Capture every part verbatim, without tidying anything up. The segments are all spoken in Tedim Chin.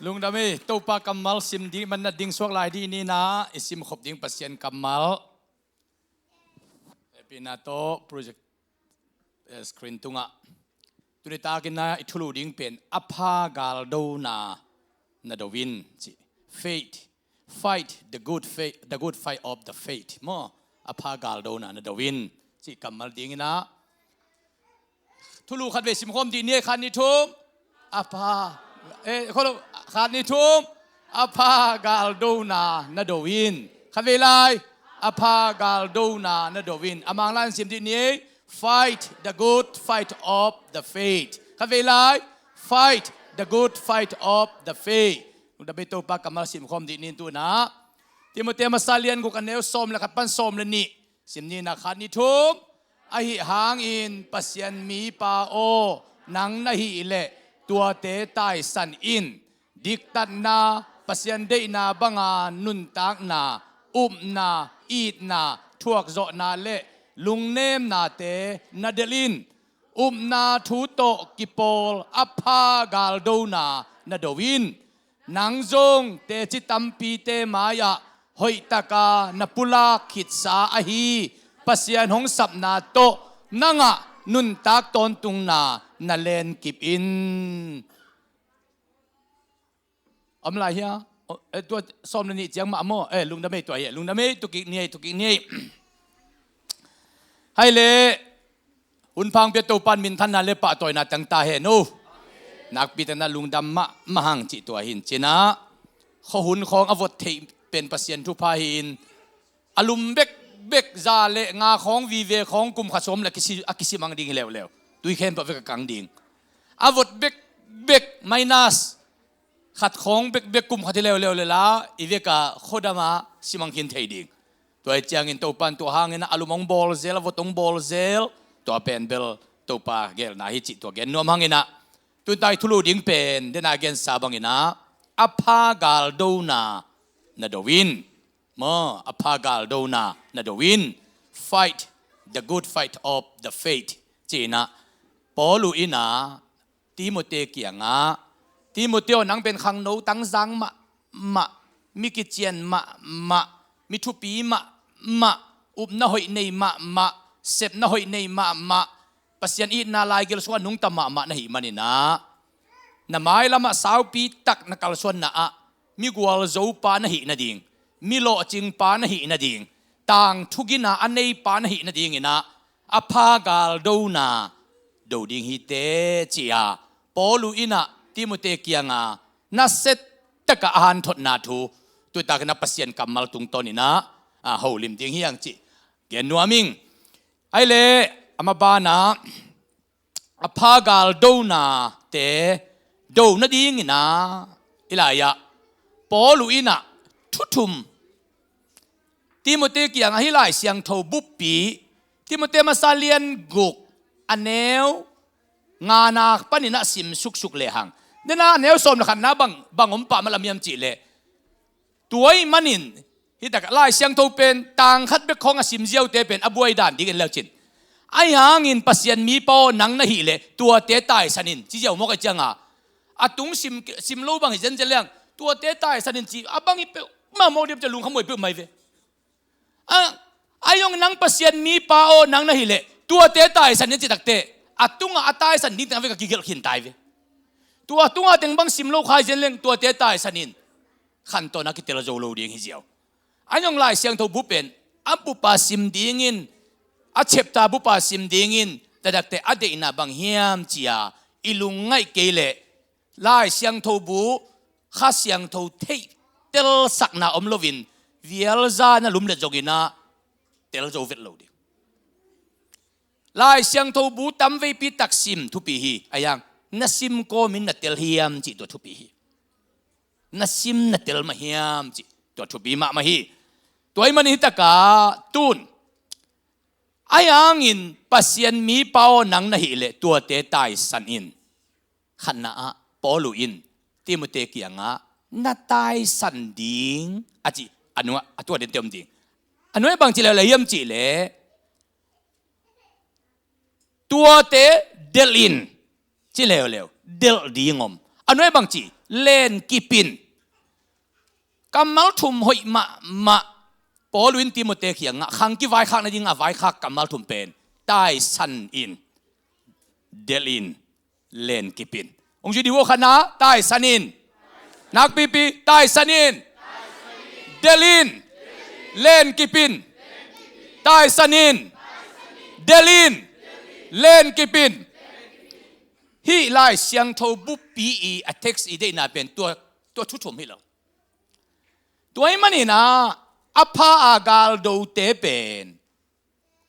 Lungdam ei, Topa kammal sim ding, man na ding suak lai dih ni na, i sim khop ding Pasian kammal. Hehpihna tawh project, eh, screen tungah. Tuni takin na i thulu ding pen, a pha galdona na do in, ci. Faith. Fight the good faith, the good fight of the faith. Maw, a pha galdona na do in, ci kammal dingin ah. Thulu khat vei sim khawm dih ni ei, khat ni thum. A pha, eh, kholo, khat ni thum. A pha galdona na do in. Khat vei lai. A pha galdona na do in. A Mangla in sim dih ni ei. Fight the good fight of the faith. Khat vei lai. Fight the good fight of the faith. Lungdam ei, Topa kammal sim khawm dih ni tu-in ah. Timoti masa lian guk, a neu sawm le khat pan sawm le nih. Sim ni na, khat ni thum. Ahi hangin Pasian mipa aw nang na hih leh tuate taisan in. Diktatna, Pasian deihna banga nuntakna, upna, itna, thuakzawhna le lungnemnate na delh in. Upna thu tawh kipawl a pha galdona na do in. Nang zong teci tampite mai-ah hoihtaka na pulak khitsa ahi Pasian hong sapna tawh nangah nuntak tawntungna na lenkip in. Om lai hia? Oh, eh, tua sawm le nih ciang mah maw? Eh, lungdam ei, tua hi, lungdam ei, tukik ni ei, tukik ni ei. Hai le, hun phang pia Topan minthanna le pahtawina tang ta hen uh. Nakpi tak na lungdam mahmah hang cih tua hi in ci-in ah. Khuahun khawng a vot theih pen Pasian thupha hi in. A lum bekbek, za le nga khawng, vive khawng, kum khat sawm le a kisi, a kisi mang ding hi leuleu. Tui khempeuh vek a kang ding. A vot bekbek, minus khat khawng bekbek, kum khat hi leuleu le la, i vek a khuadam ah simang khin thei ding. Tua hi ciangin Topan tua hangin a lum hong bawl zel, a vot hong bawl zel, tua pen bel Topa geelna hi cih tua gen nuam hangin ah. Tuni ta i thulu ding pen, den a gensa bangin ah, a pha galdona na do in. Maw, a pha galdona na do in. Fight the good fight of the faith, ci-in ah Paul in ah Timoti kiangah, Timoti aw, nang pen khangno tangzang mahmah, mi kician mahmah, mi thupi mahmah, upna hoih nei mahmah, sepna hoih nei mahmah, Pasian itna laigil sungah nungta mahmah na hih manin ah, na mailamah saupi tak na kalsuanna ah, mi gualzopa na hih nading, mi lawhcingpa na hih nading, tangthu gina a neipa na hih nadingin ah, a pha galdona do ding hi teh, ci-a Paul in ah Timoti kiangah nasia takah a hanthotna thu, tuni takin ah Pasian kammal tungtawnin ah, a, holim ding hi hang cih gen nuam ing. Ai leh, a maban ah, a pha galdonate do nadingin ah, i lai-ah Paul in ah thu thum Timoti kiangah, hih Lai Siangtho buppi, Timoti masa lian guk, a neu ngana panin ah sim suksuk lehang, den a neu sawm le khatna bang, bang om pah mah lam hiam cih leh, tua ahih manin, hih takah Lai Siangtho pen tang khat bek khawng a sim ziaute pen a buai dan ding en le uh cin. Ahi hangin Pasian mipa aw nang na hih leh tuate taisan in, ci ziau mawk ahih ciangah, a tung sim, sim lo bang hi zenzen leng, tuate taisan in ci a bang hi peuhmah mawk diam ci a lungkham huai peuhmah hi ve. A, ahi zongin nang Pasian mipa aw nang na hih leh tuate taisan in ci takteh, a tungah a taisan ding teng a vek a kigelh khin ta hi ve. Tua tungah teng bang sim lo kha hi zen leng tuate taisan in, khantawn a kitel zo lo ding hi ziau. Ahi zong Lai Siangtho bu pen a bup a sim dingin, a chapter bup a sim dingin, tua takteh a deihna bang hiam ci-a i lungngaih kei leh, Lai Siangtho bu, Kha Siangtho theih telsakna om loin, vialza na lumlet zongin ah tel zo vet lo ding. Lai Siangtho bu tamveipi tak sim thupi hi, ahi hang na sim kawmin na tel hiam cih tua thupi hi. Na sim na tel mah hiam cih tua thupi mahmah hi. Tua ahih manin hih takah tun, ahi hangin Pasian mipa aw nang na hih leh tuate taisan in. Khatna ah Paul in Timoti kiangah na taisan ding a cih, a nuai, a tua dente om ding. A nuai bang ci leuleu hiam cih leh, tuate delh in, ci leuleu, delh ding om. A nuai bang ci, lenkip in. Kammal thum hoih mahmah. Paul in Timote kiangah khang kivaikhak nadingah vaikhak kammal thum pen taisan in, delh in, lenkip in. Hong zui dih uh, khatna, taisan in. Nakpipi, taisan in, delh in, lenkip in. Taisan in, delh in, lenkip in. Hih Lai Siangtho buppi i a text i deihna pen tua, tua thu thum hi lo. Tua ahih manin ah, a pha a galdote pen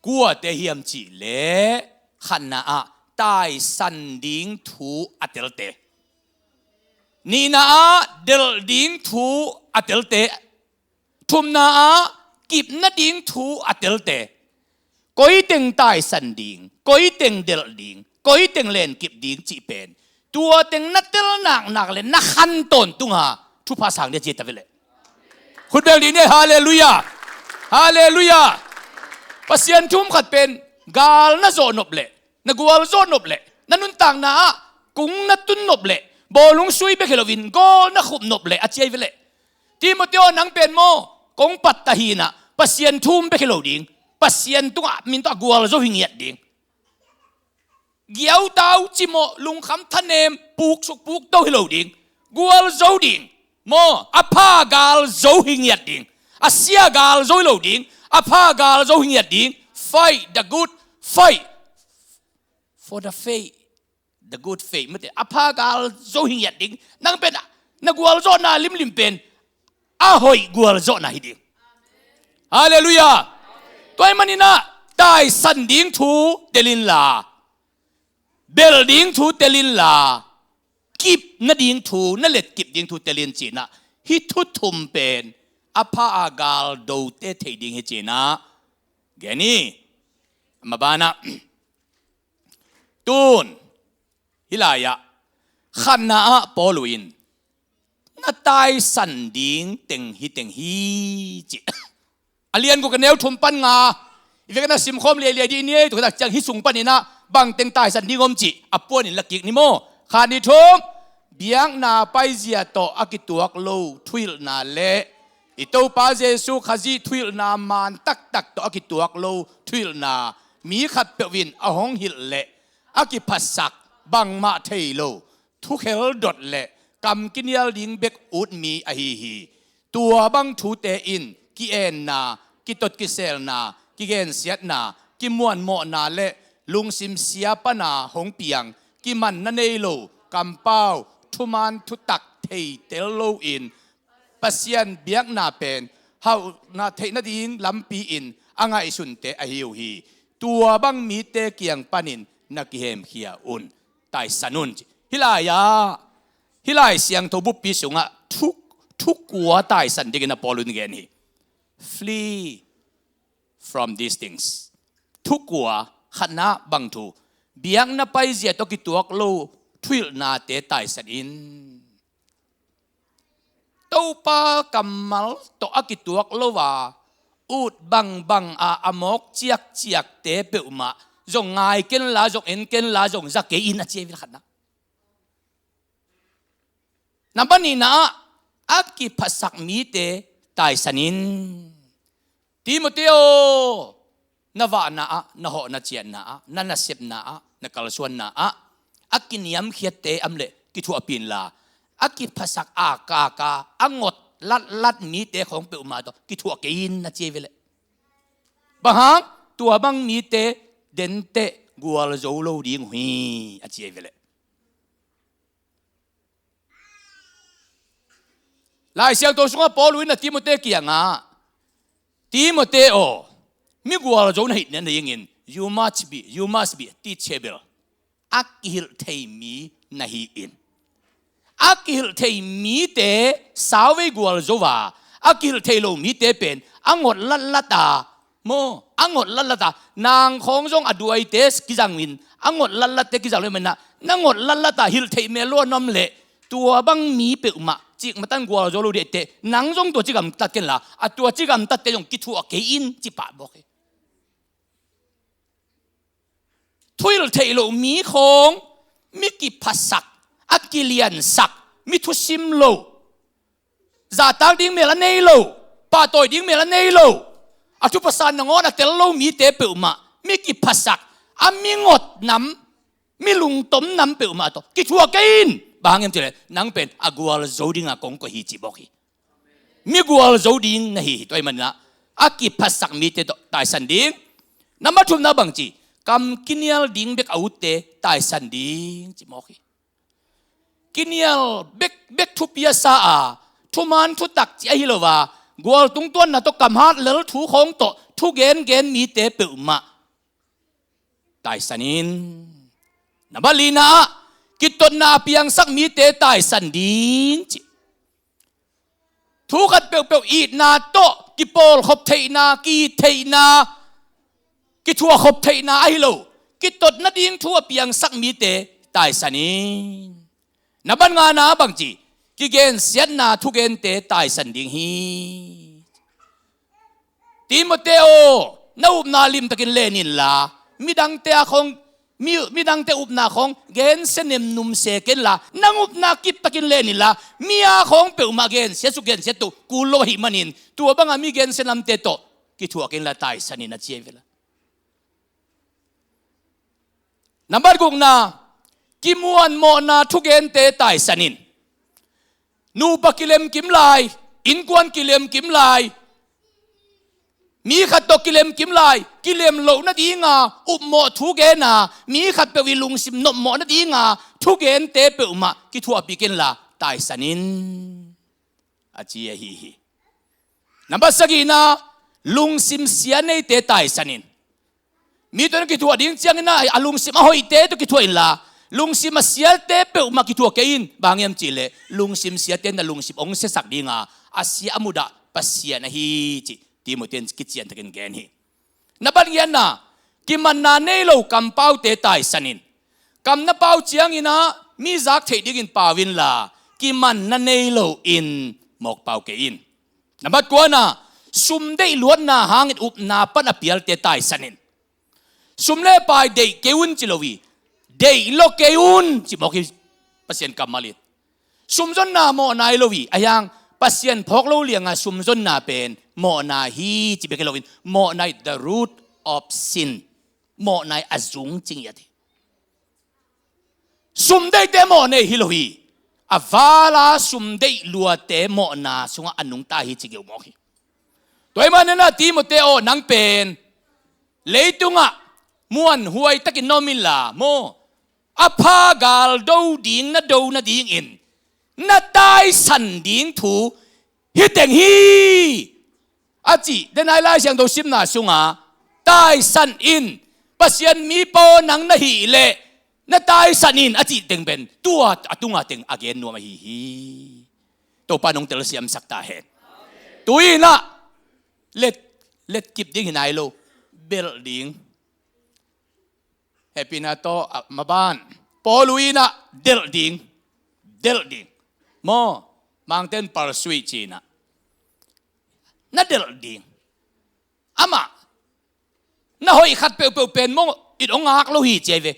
kuate hiam cih leh, khatna ah taisan ding thu a telte. Nihna ah delh ding thu a telte. Thumna ah kip nading thu a telte. Koi teng taisan ding, koi teng delh ding, koi teng lenkip ding cih pen, tua teng na tel naknak le na khan tawntung a thupha sang ding a ci ta ve leh. Khut beng dih ni, halleluiah. Halleluiah. Pasian thu khat pen gal na zawh nop leh, na gualzawh nop leh, na nuntakna ah kung na tun nop leh, bawlung sui bek hi loin gawl na khup nop leh a ci ahi ve leh. Timote aw, nang pen maw, kong pat ta hi in ah, Pasian thu bek hi lo ding, Pasian tungah min tawh a gualzo hi ngiat ding. Giautau, cimawh, lungkham thanem, puksuk pukto hi lo ding. Gualzo ding. Maw, a pha galzo hi ngiat ding. A sia galzo hi lo ding. A pha galzo hi ngiat ding. Fight the good fight for the faith. The good faith. Mate, a pha galzo hi ngiat ding. Nang pen na gualzawhna limlim pen a hoih gualzawhna hi ding. Halleluiah. Tua ahih manin ah taisan ding thu tel inla, belh ding thu tel inla, kip nading thu, na letkip ding thu tel in ci in ah, hih thu thum pen a pha a galdote theih ding hi ci in ah gen hi. Mabanah, tun, hih lai-ah, khatna ah Paul in na taisan ding teng hi teng hi, ci. A lian guk, a neu thum pan nga i vek na simkhawm liailiai dih ni ei. Tua tak ciang hih sung panin ah bang teng taisan ding om cih a puanin la kik ni maw. Khat, nih, thum. Biakna paizia tawh a kituak lo thuhilhna le i Topa Jesu Khazih thuhilhna man taktak tawh a kituak lo thuhilhna, mi khatpeuh in a hong hilh leh a kiphatsak, bangmah thei lo thukhel dot le kam kinial ding bek ut mi ahi hi. Tua bang thute in ki-enna, kitot kiselna, kigensiatna, kimuanmawhna le lungsim sia pana hong piang, kimanna nei lo kampau, thuman thutak thei tel loin Pasian biakna pen hauhna theih nading lampi-in a ngaihsunte ahi uh hi. Tua bang mite kiang panin na kihemkhia un. Taisan un, ci. Hih lai-ah, hih Lai Siangtho buppi sungah thu, thu kua taisan dingin a Paul in gen hi. Flee from these things. Thu kua, khatna bang thu, biakna paizia tawh kituak lo thuhilhnate taisan in. Topa kammal tawh a kituak lo a, ut bangbang a a mawk ciakciakte peuhmah zong ngai kenla, zong en kenla, zong za kei in, a ci ahi ve leh khatna. Namba nihna ah, a kiphatsak mite taisan in. Timote aw, na vahna ah, na hawhna ciahna ah, na nasepna ah, na kalsuanna ah a kiniamkhiatte om leh kithuahpih inla, a kiphatsak a kaka a ngot latlat mite khawng peuhmah tawh kithuah kei in, a ci ahi ve leh. Bang hang? Tua bang mite denteh gualzo lo ding uh hi, a ci ahi ve leh. Lai Siangtho sungah Paul in a Timote kiangah, Timote aw, mi gualzo na hih nadingin, you must be, you must be teachable. A kihilh thei mi na hi in. A kihilh thei mite sauvei gualzo a, a kihilh thei lo mite pen a ngot latlat a, maw, a ngot latlat a, nang khawng zong a duaite kizangin, a ngot latlatte kizang lo manin ah, na ngot latlat a hilh theih mel lo a na om leh, tua bang mi peuhmah cikmah tan gualzo lo ding ahih teh, nang zong tua ci gamtat kenla, a tua ci gamtatte zong kithuah kei in, ci pah bawk hi. Thuhilh theih loh mi khawng, mi kiphasak, a kiliansak, mi thusim lo, zahtak ding mel a nei lo, pahtawi ding mel a nei lo, a thupha san nangawn a tel lo mite peuhmah, mi kiphasak, a mi ngot nam, mi lungtom nam peuhmah tawh kithuah kei in. Bang hang hiam cih leh nang pen a gualzo dinga kong koih hi ci mawk hi. Mi gualzo ding na hi hi. Tua ahih manin ah a kiphasak mite tawh taisan ding. Number thumna bang ci, kam kinial ding bek a utte taisan ding ci mawk hi. Kinial bek bek thupi a sa a, thuman thutak ci ahi lo a, gual tungtuanna tawh, kam hat lel thu khawng tawh thu gengen mite peuhmah taisan in. Number lina ah kitotna a piangsak mite taisan ding ci. Thu khat peuhpeuh itna tawh kipawlkhop theihna, ki-it theihna, kithuahkhop theihna ahi lo, kitot nading thu a piangsak mite taisan in. Number ngana bang ci, kigensiatna thugente taisan ding hi. Timoteo, na upna limtakin len inla, midangte a khawng, mi, midangte upna khawng gensia nemnum se kenla, nang upna kiptakin len inla, mi a khawng peuhmah gensia suk gensia tuh kul lo ahih manin, tua banga mi gensia namte tawh kithuah kenla taisan in a ci ahi vela. Number gukna, kimuan mawhna thugente taisan in. Nupa kilemkim lai, innkuan kilemkim lai, mi khat tawh kilemkim lai, kilem loh nadinga upmawh thu gena, mi khat peuh i lungsim nopmawh nadinga thugente peuhmah kithuahpih kenla taisan in, a ci ahi hi. Number sagihna, lungsim sia neite taisan in. Mi tawh na kithuah ding ciangin ah a lungsim a hoihte tawh kithuah inla, lungsim a siate peuhmah kithuah kei in. Bang hang hiam cih leh lungsim siate na lungsim hong siasak dinga a sia a mudah Pasian ahi cih Timothy in kiciantakin gen hi. Number giatna, kimanna nei lo kampaute taisan in. Kam na pau ciangin ah mi zak theih dingin pau inla, kimanna nei loin mawk pau kei in. Number kuana, sum deih luatna hangin upna pan a pialte taisan in. Sum le pai deih kei un ci lo hi, deih lo kei un ci mawk hi. Pasian kammal in sumzonna mawhna hi lo hi. Ahi hang Pasian phawk lo lianga sumzonna pen mawhna hi ci bek hi loin, mawhna hi the root of sin. Mawhna hi a zung cing hi a ti. Sum deihte mawh nei hi lo hi. A vala sum deih luate mawhna sungah a nungta hi ci geuh mawk hi. Tua ahih manin ah Timothy aw, nang pen leitungah muanhuai takin na om inla maw, a pha gal do ding na do nadingin na taisan ding thu hi teng hi, a cih. Denai Lai Siangtho simna sungah taisan in, Pasian mi paw nang na hih leh na taisan in, a cih teng pen tua a tunga teng a gen nuam ahi hi. Topa nong telsiamsak ta hen. Tu-in ah let, let kip ding hi nai lo, belh ding. Hehpihna tawh a maban, Paul in ah delh ding, delh ding maw, Mangten pursue ci-in ah na delh ding. Amah na hoih khat peuhpeuh pen maw, it hong ngak lo hi ci ahi ve.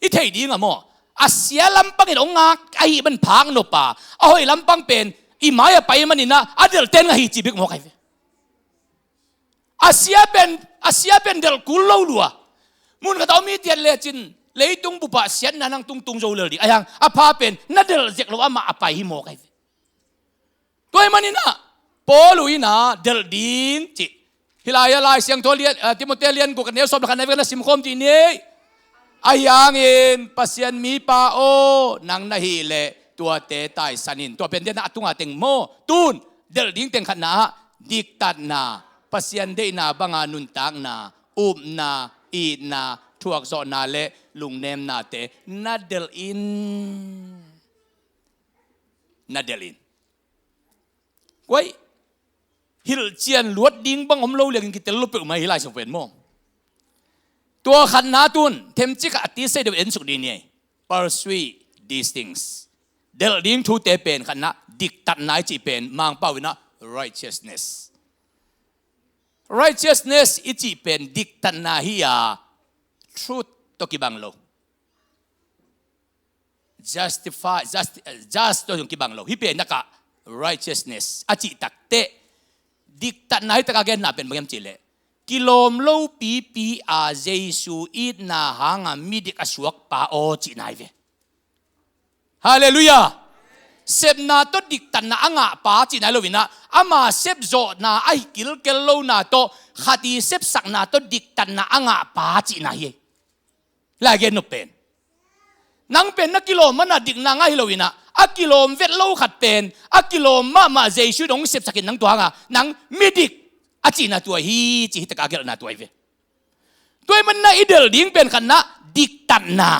I theih ding ah maw, a sia lampang it hong ngak ahih man phak nop a, a hoih lampang pen i mai a pai manin ah a delhte in ngah hi ci bek mawk ahi ve. A sia pen, a sia pen delh kul lo lua. Mun khat a om hi tiat lecin leitung bup ah siatna nang tungtung zo lel ding. Ahi hang a pha pen na delh zek lo, amah a pai hi mawk ahi ve. Tua ahih manin ah Paul in ah delh ding cih. Hih lai-ah Lai Siangtho lian, ah, Timothy lian guk a neu sawm le khat na vek na simkhawm dih ni. Ahi hangin Pasian mipa aw, nang na hih leh tuate taisan in. Tua pen dena a tunga teng maw. Tun delh ding teng khatna ah diktatna, Pasian deihna banga nuntakna, upna, itna, thuakzawhna le lungnemnate na delh in. Na delh in. Kuai, hilhcian luat ding bang om lo liangin kitel lo peuhmah hi Lai Siangtho pen maw. Tua khatna tun themcik khat a ti sei deuh en suk dih ni. Pursue these things. Delh ding thute pen khatna diktatna i cih pen Mangpau in ah righteousness. Righteousness i cih pen diktatna hi a, truth tawh kibang lo. justify, just, just tawh zong kibang lo. Hih pen a kah righteousness a cih takteh, diktatna hih takah genna pen bang hiam cihleh, kilawm lopipi a Jesu itna hanga midik a suakpa aw cihna hi ve. Halleluiah. Sepna tawh diktatna a ngahpa cihna hi loinah, ama sepzawhna a hi kilkel lona tawh, khat i sepsakna tawh diktatna a ngahpa cihna hi. Lai gen nop pen, nang pen na kilawm mana dikna ngah hi loinah, a kilawm vet lo khat pen, a kilawm mahmah Jesu in hong sepsakin nang tua hanga nang midik a cihna tua hi, ci hi takah a gelhna tua hi ve. Tua hi manah i delh ding pen khatnah diktatna.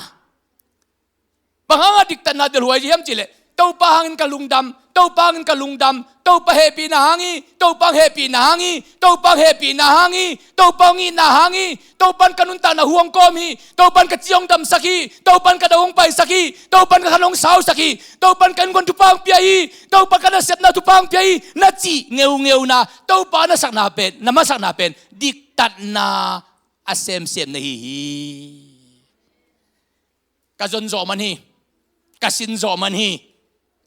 Bang hanga diktatna delhhuai hiam cihleh, Topa hangin ka lungdam, Topa hangin ka lungdam, Topa hehpihna hang hi, Topa hehpihna hang hi, Topa hehpihna hang hi, Topa hong itna hang hi, Topan ka nuntakna huang kawm hi, Topan ka ci hong damsak hi, Topan ka do hong paisak hi, Topan ka khan hong sausak hi, Topan ka innkuan thupha hong pia hi, Topan ka nasepna thupha hong pia hi, na cih ngeungeuna, Topa na sakna pen, na masakna pen diktatna a semsem na hi hi. Ka zon zawh man hi, ka sin zawh man hi,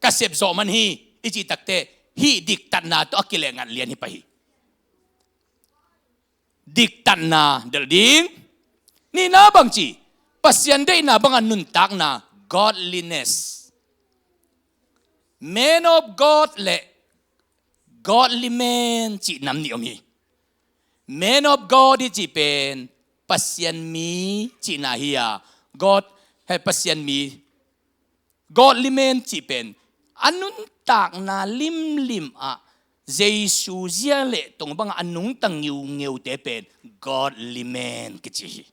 ka sep zawh man hi, i cih takteh, hih diktatna tawh a kileh ngat lian hi pah hi. Diktatna delh ding. Nihna bangci, Pasian deihna banga nuntakna, godliness. Man of God le godly man cih nam nih om hi. Man of God i cih pen Pasian mi cihna hi a, God, he Pasian mi, godly man cih pen a nuntakna limlim ah Jesu zia le tong bangah a nungta ngeungeute pen godly man kici hi.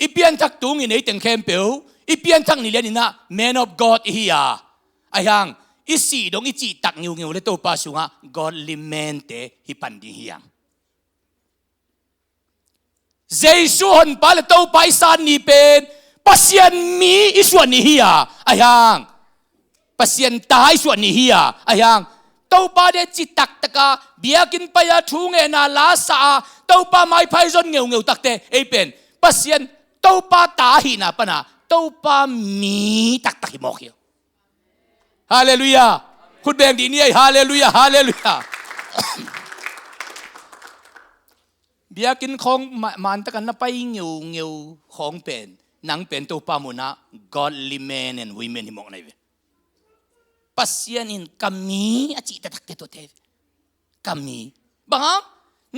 I pianthak tungin ei teng khempeuh i pianthak ni lianinah man of God i hi a, ahi hang i sih dong i cihtak ngeungeu le Topa sungah godly man-te hi pan ding hi hang. Jesu Honpa le Topa i san ni pen Pasian mi i suah ni hi a, ahi hang Pasian ta i suah ni hi a, ahi hang Topa de ci taktaka biakinn pai-a thu ngenna lasa a Topa maiphai zon ngeungeu takte ei pen Pasian Topa ta ahihna pana Topa mi taktak hi mawk hi. Halleluiah. Khut beng dih ni ei. Halleluiah, halleluiah. Biakinn khawng ma-, mantakan na pai ngeungeu khawng pen nang pen Topa munah godly men and women hi mawk na hi ve. Pasian in ka mi a cih taktakte tuate, ka mi. Bang hang?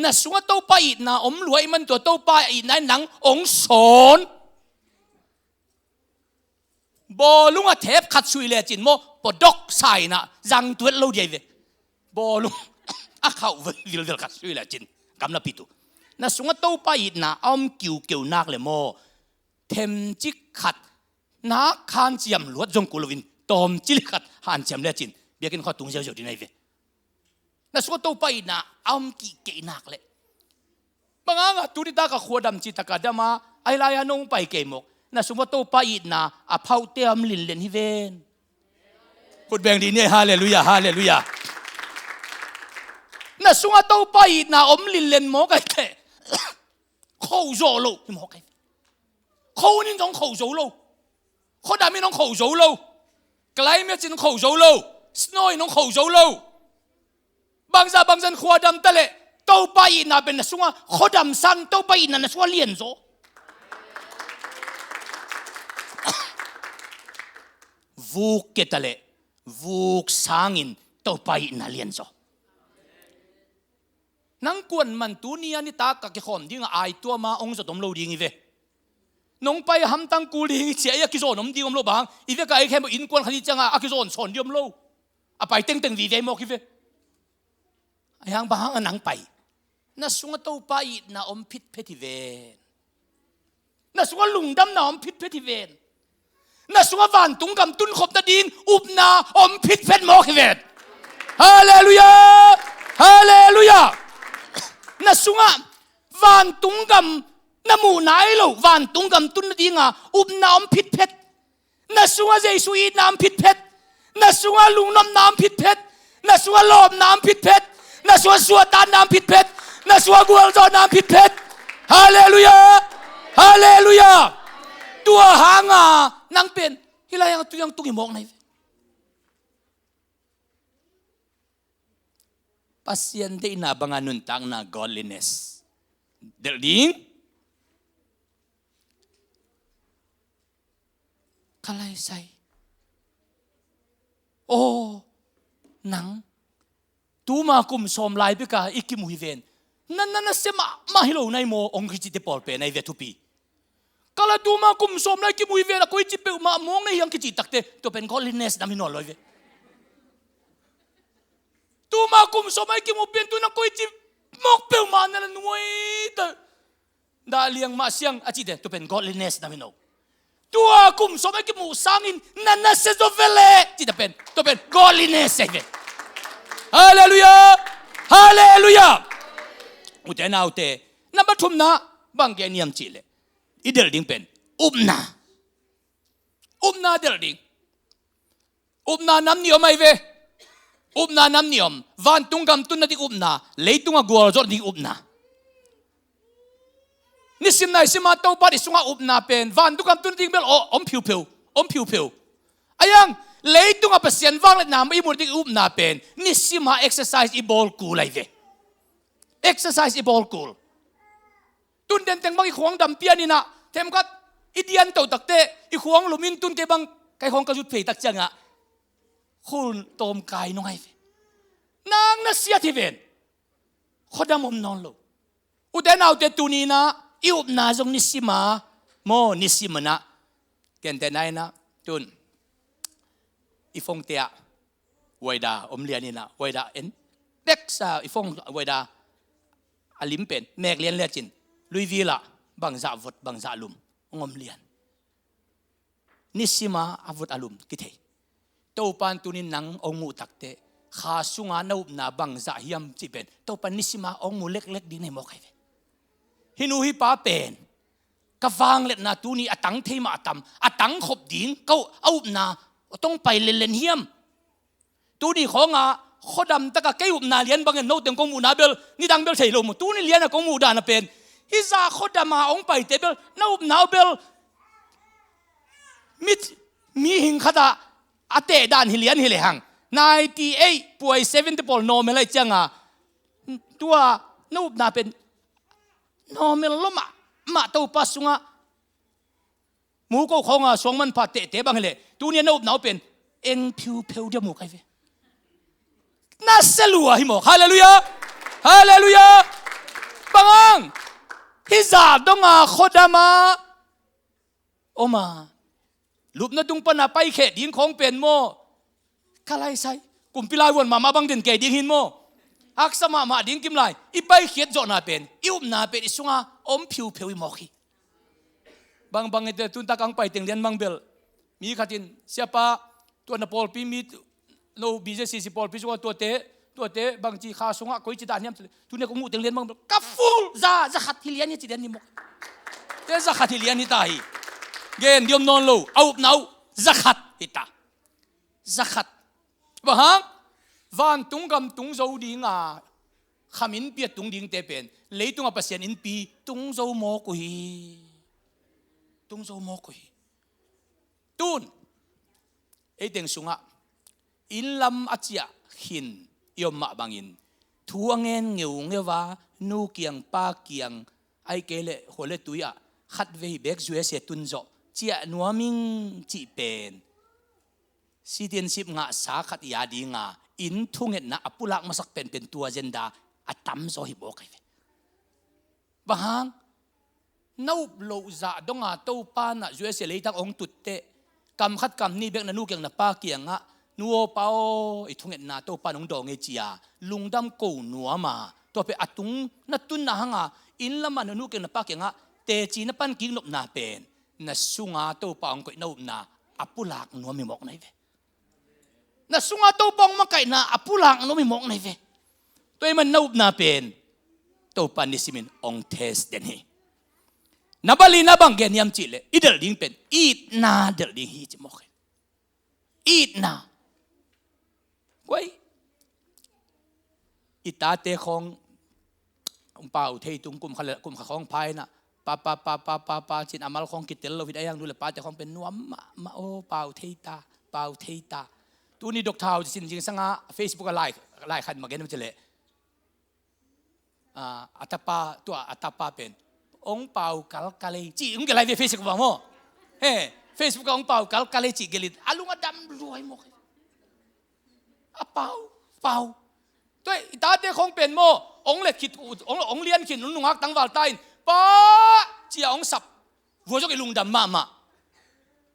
Na sungah Topa itna om lua i man tua Topa itna in nang ong sawn. Bawlung a thep khat suih lecin maw, pawdok sa inah zang tuet lo dia i ve. Bawlung a khauh vilvel khat suih lecin gamlapi tu. Na sungah Topa itna a om kiukeu nak le maw, themcik khat nak hanciam luat zong kul loin tawmcik khat hanciam lecin biakinn khua tung ziauziau ding ahi ve. Na sungah Topa itna a om kihkeih nak leh. Bang hangah tuni taka khua dam cih taka dama ahi lai-a nong pai kei mawk. Na sungah Topa itna a phauhte a om linlen hi ven. Khut beng dih ni ei. Halleluiah, halleluiah. Na sungah Topa itna om linlen mawk ahi teh khoh zawh loh hi mawk ahi. Khuahun in zong khoh zo lo. Khuadam in hong khoh zo lo. Climate in hong khoh zo lo. Snow in hong khoh zo lo. Bangzah bangzah in khuadam taleh Topa itna pen na sungah khuadam sang Topa itna na sungah lianzaw. Vuk ke taleh vuk sangin Topa itna lianzaw. Nang kuan man tuni a nitak ka kikhawm dingah ai tuama ong zot om lo ding i ve. Nong pai a hamtang kul ding i cia i a kizawn om ding om lo bang i vekah ei khempeuh innkuan khat i ciangah a kizawn sawn ding om lo. A pai tengteng vive mawk i ve. Ahi hang bang hang a nang pai na sungah Topa itna om phitphet hi ven. Na sungah lungdamna om phitphet hi ven. Na sungah vantung gam tunkhop nading upna om phitphet mawk hi ven. Halleluiah. Halleluiah. Na sungah vantung gam na muhna ei lo vantung gam tun nadinga upna om phitphet. Na sungah Jesu itna om phitphet. Na sungah lungnopna om phitphet. Na sungah lawpna om phitphet. Na sungah suahtakna om phitphet. Na sungah gualzawhna om phitphet. Halleluiah. Halleluiah. Tua hanga nang pen Hih lai-ah tu zong tung hi mawk na hi ve. Pasian deihna banga nuntakna, godliness, delh ding. Ka lai sai. Aw, nang tuma kum sawm lai beka i kimu hi ven. Na, na, na sia mahmah hi lo nai maw, hong kici te pawl pen ahi ve, thupi. Kala tuma kum sawm lai kimu hi ven, a koici peuhmah mawk na hi hang kici takte, tua pen godliness nam hi nawn lo hi ve. Tuma kum sawm lai kimu pen tu na koici mawk peuhmah na la nuai ta. Dah liang mah siang a cihte, tua pen godliness nam hi nawn lo. Tua kum sawm a kimuh sangin na na sia zaw ve leh cihte pen, tua pen godliness ahi ve. Halleluiah. Halleluiah. Ute naute, number thumna, bang gen hiam cih leh, i delh ding pen upna. Upna delh ding. Upna nam nih om ahi ve. Upna nam nih om. Vantung gam tunna ding upna, leitunga gualzawh ding upna. Nisim naisima Topa i sungah upna pen vantung gam tunna ding bel om phiupheu, om phiupheu. Ahi hang, leitunga Pasian vangliatna i muh ding upna pen nisima exercise i bawl kul ahi ve. Exercise i bawl kul. Tun denteng bang i khuang dam pian inah, themkhat i dian toh takte i khuang lumin, tun kei bang kai khuang ka zut phei tak ciangah khul tawm kai nung ahi ve. Nang na siat hi ven. Khuadam om nawn lo. Ute naute, tuni inah i upna zong nisima maw, nisima inah. Gentehna inah tun i phone te ah waida om lian inah, waida en, teksa i phone waida a lim pen mek lian lian cin, Louisville ah bangzah vot, bangzah lum hong om lian. Nisima a vot a lum kithei. Topan tunin nang hong muh takte, kha sunga na upna bangzah hiam cih pen Topan nisima hong mu leklek ding na hi mawk ahi ve. Hih nu hih pa pen ka vangliatna tuni a tang thei mah a tam, a tang khop ding ka uh, a upna tong pai lenlen hiam? Tuni khawnga khuadam taka kei upna lian bangin noteng kong muhna bel nidang bel thei lo maw? Tuni liana kong muh dana pen hih zah khuadama hong paite bel na upna uh bel mi, mihing khata a teh dan hi lian hi lehang, ninety eight point seven te pawl normal ahi cianga, tua na upna pen normal lo mahmah, Topa sungah mu ko khawnga suang manpha tehte bang hileh, tuni a na upna uh pen eng phiupheu dia mu kai ve. Na sia lua hi mawk. Halleluiah. Halleluiah. Bang hang? Hih zah donga khuadama om a, lupna tung pana paikheh ding khawng pen maw, ka lai sai, kumpi laivuan mahmah bang den kei ding hin maw, haksa mahmah ding kim lai, i paikhiat zawhna pen, i upna pen i sunga om phiupheu hi mawk hi. Bangbang ite tuntak ang pai teng lian mang bel, mi khatin, "Siapa, tua na pawlpi mi, no B J C C pawlpi sungah tuate, tuate bangci kha sungah koici dan hiam?" Tuni a kong muh teng lian mang bel, ka full za, za khat hi lian hi ci lian hi mawk. Te za khat hi lian hi ta hi. Gen diom nawn lo, a upna uh za khat hi ta. Za khat. Bang hang? Vantung gam tung zo dinga, kham innpi a tung dingte pen leitunga Pasian innpi tung zo mawk uh hi. Tung zo mawk uh hi. Tun ei teng sungah inn lam a ciah khin i om mah bangin, thu a ngen ngeungeu a, nu kiang pa kiang, ahih kei leh khua le tui ah khatvei bek U S A tun zawh ciah nuam ing cih pen citizenship ngahsa khat i a dinga inn thungetna a pulak masak penpen tua agenda a tamzaw hi bawk ahi ve. Bang hang? Na up loh zah donga Topa in ah U S A leitang hong tutteh, kam khat kam nih bek na nu kiang na pa kiangah, "Nu aw pa aw, i thungetna Topa in hong dawng ei," ci-a lungdam ko nuam a, tua pen a tung na tunna hanga inn lamah na nu kiang na pa kiangah teci na pan kik nopna pen na sunga Topa hong koih na upna a pulak nuam hi mawk na hi ve. Na sunga Topa hong makaihna a pulak nuam hi mawk na hi ve. Tua ahih man na upna pen Topa nisimin hong test den hi. Na bali na bang gen hiam cih leh, i delh ding pen itna delh ding hi ci mawk hi. Itna. Kuai, i tate khawng, pau thei tung kum kha le, kum kha khawng pha in ah, pa pa pa pa pa pa cin a mal khawng kitel lo hi. A iang nu le pate khawng pen nuam mahmah, aw pau thei ta, pau thei ta. Tuni Dr. Hau cin zingsang a Facebook a lai, lai khat ma gen ma ci leh, a, a tapa, tua a tapa pen ong pau kalkal ei ci, ong gelh lai ve Facebook bang maw. He, Facebook a ong pau kalkal ei ci gelh in a lung a dam lua hi mawk hi. A pau, pau. Tua i tate khawng pen maw, ong let khit, ong, ong lian khin, nungak tangval ta in, pa cia ong sap. Vua zong i lungdam mahmah.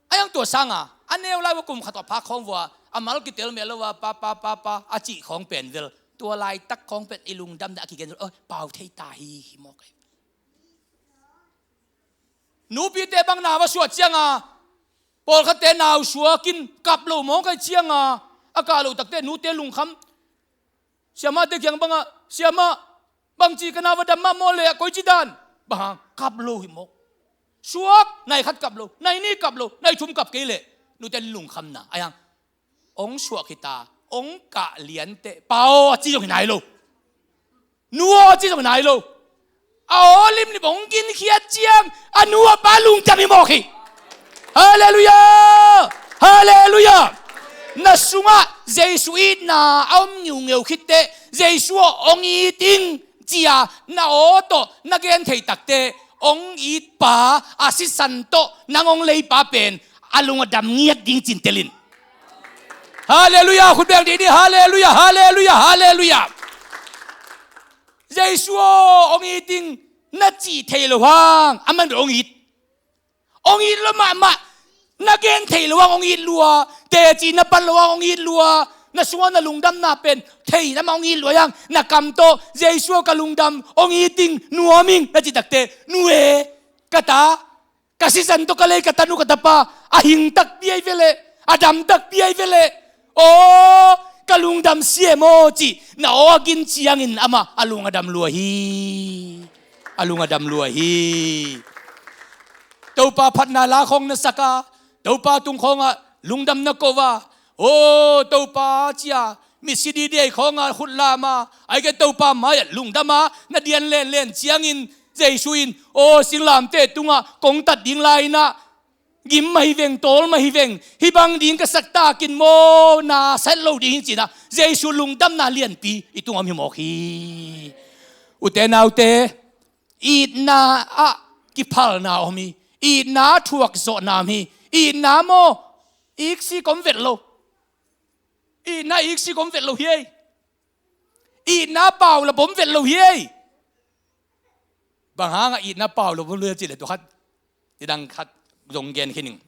A iang tua sanga a neu lai vua kum khat a phak khawng vua a mal kitel mel lo a pa pa pa pa a cih khawng pen vel, tua laitak khawng pen i lungdamna a kigen, oi, pau thei ta hi, hi mawk hi. Nupite bang nau a suah cianga pawlkhatte nau suakin kap lo mawk ai cianga a kah lo takte nute lungkham. Siamahte kiang bangah, siamah, bangci ka nau va dam mah maw le, a koici dan? Bang hang kap lo hi mawk. Suak, nai khat kap lo, nai nih kap lo, nai thum kap kei leh nute lungkhamna a iang ong suak hi ta, ong kah lianteh pau a ci zong hi nai lo. Nu aw ci zong hi nai lo. A aw limlim ong ginkhiat ciang a nu a pa lungdam hi mawk hi. Halleluiah! Halleluiah! Na sungah Jesu itna a om ngiungeu khitteh, Jesu aw ong it ing cia na aw tawh na gen thei takte, ong itpa a sisan tawh nang ong leipa pen a lung a dam ngiat ding cin telin. Halleluiah! Khut beng didi, halleluiah, halleluiah, halleluiah. Jesu aw ong it ing na cih thei lo hang a man ong it. Ong it lua mahmah, na gen thei lo hang ong it lua, teci na pan lo hang ong it lua, na sungah na lungdamna pen thei na mah ong it lua hang, na kam tawh Jesu aw ka lungdam, ong it ing, nuam ing na cih takte, nu e, ka ta, ka sisan tawh ka lei ka tanu ka tapa a hing takpi ai veleh, a dam takpi ai veleh. Aw ka lungdam siam aw cih na aw a gin ciangin amah a lung a dam lua hi. A lung a dam lua hi. Topa phatna la khawng na saka, Topa tung khawngah lungdam na koh a, aw Topa cia mitsi didi ai khawngah khut lama ai ke Topa mai-ah lungdama na dian lenlen ciangin Jesu in aw singlamteh tungah kong tat ding lai-inah gim mah hi veng, tawl mah hi veng, hih bang ding ka sak takin maw na sat lo ding hi cinah Jesu lungdamna lianpi i tungah om hi mawk hi. Ute naute, itna ah kiphalna om hi. Itna ah thuakzawhna om hi. Itna maw iksik om vet lo. Itna iksik om vet lo hi ei. Itna paulap om vet lo hi ei. Bang hangah itna paulap om lo hi ei cih leh tua khat, i dang khat zong gen khin ing.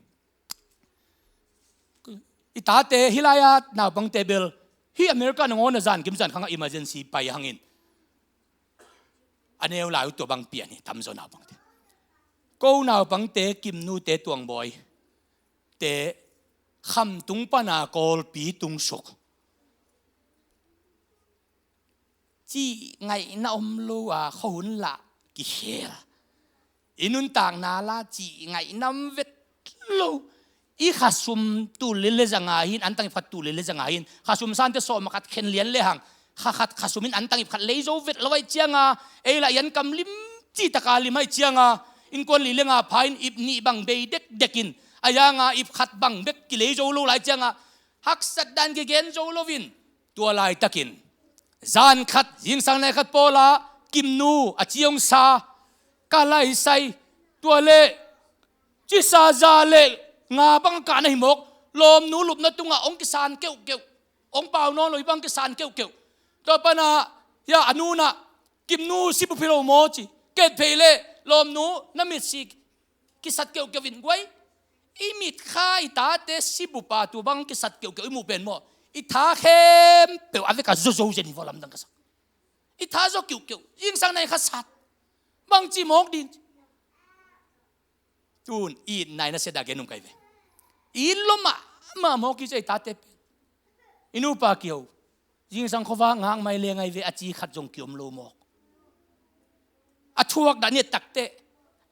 I tate hih lai-a naupangte bel hih America nangawn a zan kim zan khangah emergency pai hangin a neu lai uh tua bang pian hi tamzaw naupangte. Ko naupangte Kimnute Tuangbawite khamtung pana Kawlpi tungsuk. Cih ngaihna om lo a khuahun lah kikhel. I nuntakna lah cih ngaihna om vet lo. I khasum tul le le zanga hin, antang ipkhat tul le le zanga hin, khasum sante sawm a khat khen lian lehang kha khat khasum in antang ipkhat lei zo vet lo ai cianga, ei lah i an kam lim cih taka lim ai cianga, innkuan li le nga pha in ip nih bang bei dekdek in, a yanga ipkhat bang bek kilei zo lo lai cianga, haksat dan kigen zo loin, tua laitakin zan khat zingsang nai khat pawlah Kimnu a ci hong sa, ka laisai, tua leh cisa za le nga bang a kahna hi mawk, lawmnu lupna tungah hong kisan keuhkeuh, hong pau nawn lo hi bang kisan keuhkeuh. Tua panah hia a nunah Kimnu sibup hi lo maw ci, ket phei leh lawmnu na mitsi kisat keuhkeuh in guai. I mitkha i tate sibupa tua bang kisat keuhkeuh i muh pen maw, i tha khempeuh a vekah zawzaw zen hi vua lamdang ka sak. I tha zaw keuhkeuh, zingsang nai khat sat, bangci mawk din. Tun itna i na siadah gen um kai ve. It lua mahmah mawk hi cia i tate pen. I nupa kio zingsang khuavak ngak mai le ngai ve a ci khat zong kiom lo mawk. A thuak dah niat takteh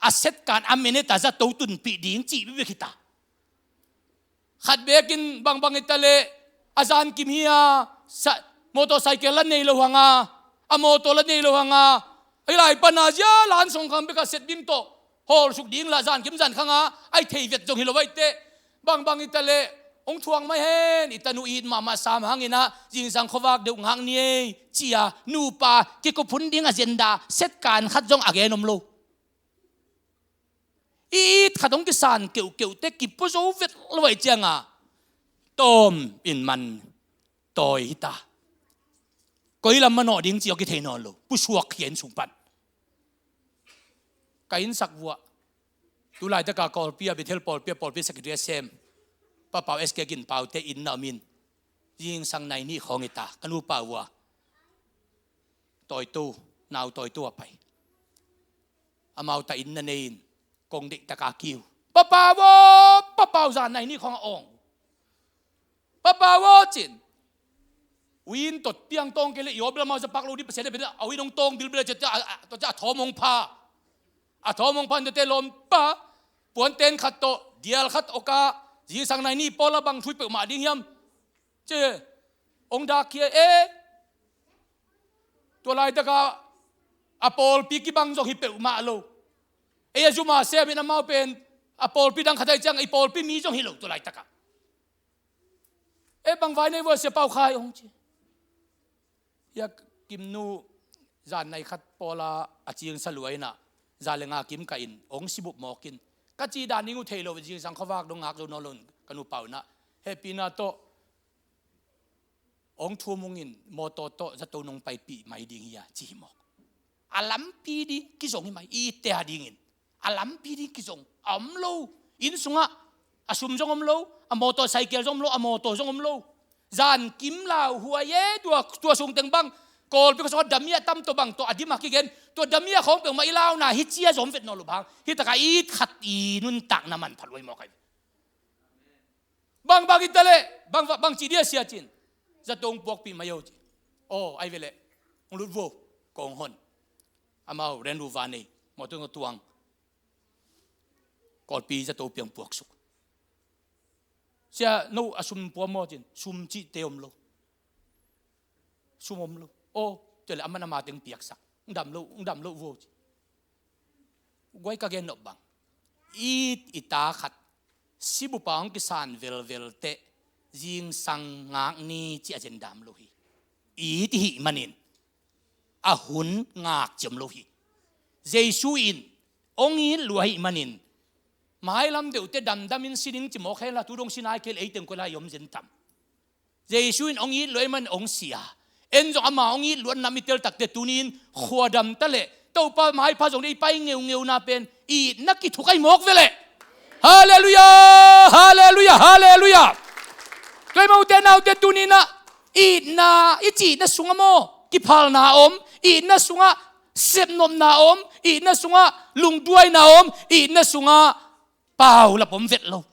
a setkan a minute a zato tunpih ding cih bibek hita. Khat bekin bangbang hita leh a zankim hi a, motorcycle la nei lo hanga, a motor la nei lo hanga, hih lai pana zia lan songkhang beka set ding tawh Hawlsuk ding lah zankim zankhang a, ai thei vet zong hi lo vai teh. Bangbang i ta leh, hong thuak mai hen, i tanu it mahmah sam hangin ah, zingsang khuavak deuh ngak ni ei, ci-a, nupa, kikup hun ding agenda, set kan khat zong a gen om lo. I it khat hong kisan keuhkeuh teh, kipua zo vet lo vai ciang a, tawm in man tawi hi ta. Koi lam manawh ding ci aw kithei nawn lo. Pusuak hi a inn sung pan. Ka innsak vuah. Tu laitaka Kawlpi a Bethel pawlpi a pawlpi secretary a sem Papau S K Gin Pau te inn na om in. Zingsang nai nih khawng hi ta. Ka nupa vuah. Tawitu, nau tawitu a pai. Amau ta inn na nei in. Kong deih taka kiu. Papau aw, Papau zan nai nih khawng a awng. Papau aw cin. Uin tot piang tawng kei le i aw bel amau zapak lo dih Pasian a bel a uin hong tawng bilbil a cia cia a, a, tua cia a thawm hong pha. A thawm hong pha in tua te lawm pa. Puan ten khat tawh, dial khat awka, zingsang nai nih pawl a bang thui peuhmah ding hiam. Ci, hong dak khia e. Tua laitaka a pawlpi kibang zong hi peuhmah lo. Ei a zuma sem in amau pen a pawlpi dang khat ahi ciang, i pawlpi mi zong hi lo tua laitaka. E bang vai nei vua Sia Pau Khai hong ci. Ia Kimnu zan nai khat pawla a cingsa lua in ah, za le nga kim ka in, hong sibup mawk in. Ka ci dan ding uh thei lo, zingsang khuavak dong ngak zo nawn lo in ka nupa un ah. Hehpihna tawh, hong thum ung in, mawtaw tawh zato nong paipih mai ding hi a, ci hi mawk. A lampi ding kizong hi mai, i itte a dingin. A lampi ding kizong, a om lo. Inn sungah, a sum zong om lo, a motorcycle zong om lo, a mawtaw zong om lo. Zankim lauhuai e, tua, tua sung teng bang, Kawlpi khuasung a damia tam tawh bang tawh, a dim a kigen, tua damia khawng peuhmah i launa, hi cia zom vet nawn lo bang, hi taka it khat i nuntakna manpha luai mawk ai. Bang, bang i ta leh, bang, bang ci dia sia cin. Zato hong puakpih mai o ci. Aw, ai ve leh. Hong lut vo, kong hon. Amau, ren ru va nei. Mawtaw tuang. Kawlpi zato piang puaksuk. Sia, no a sum pua maw cin. Sum cihte om lo. Sum om lo. Aw, tua leh aman ama teng piaksak. Ng dam lo, ng dam lo vo ci. Guai ka gen nop bang. It i ta khat. Sibupa hong kisan velvel teh. Zingsang ngak ni ci a zen dam lo hi. It i hih manin. A hun ngak ci om lo hi. Jesu in. Hong it lua hih manin. Mailam deuhte damdam in sining ci mawk hen la tu dong sinai kei leh ei teng koi lai om zen tam. Jesu in hong it luai man hong sia. En zong ama hong it luat nam i tel takte tuni in khuadam ta leh Topa maipha zong dei pai ngeungeuna pen itna kithuk ai mawk ve leh. Halleluiah, halleluiah, halleluiah. Tua i maute naute tuni in ah itna i cihna sungah maw kiphalna om, itna sungah sepnopna om, itna sungah lungduaina om, itna sungah paulap om vet lo.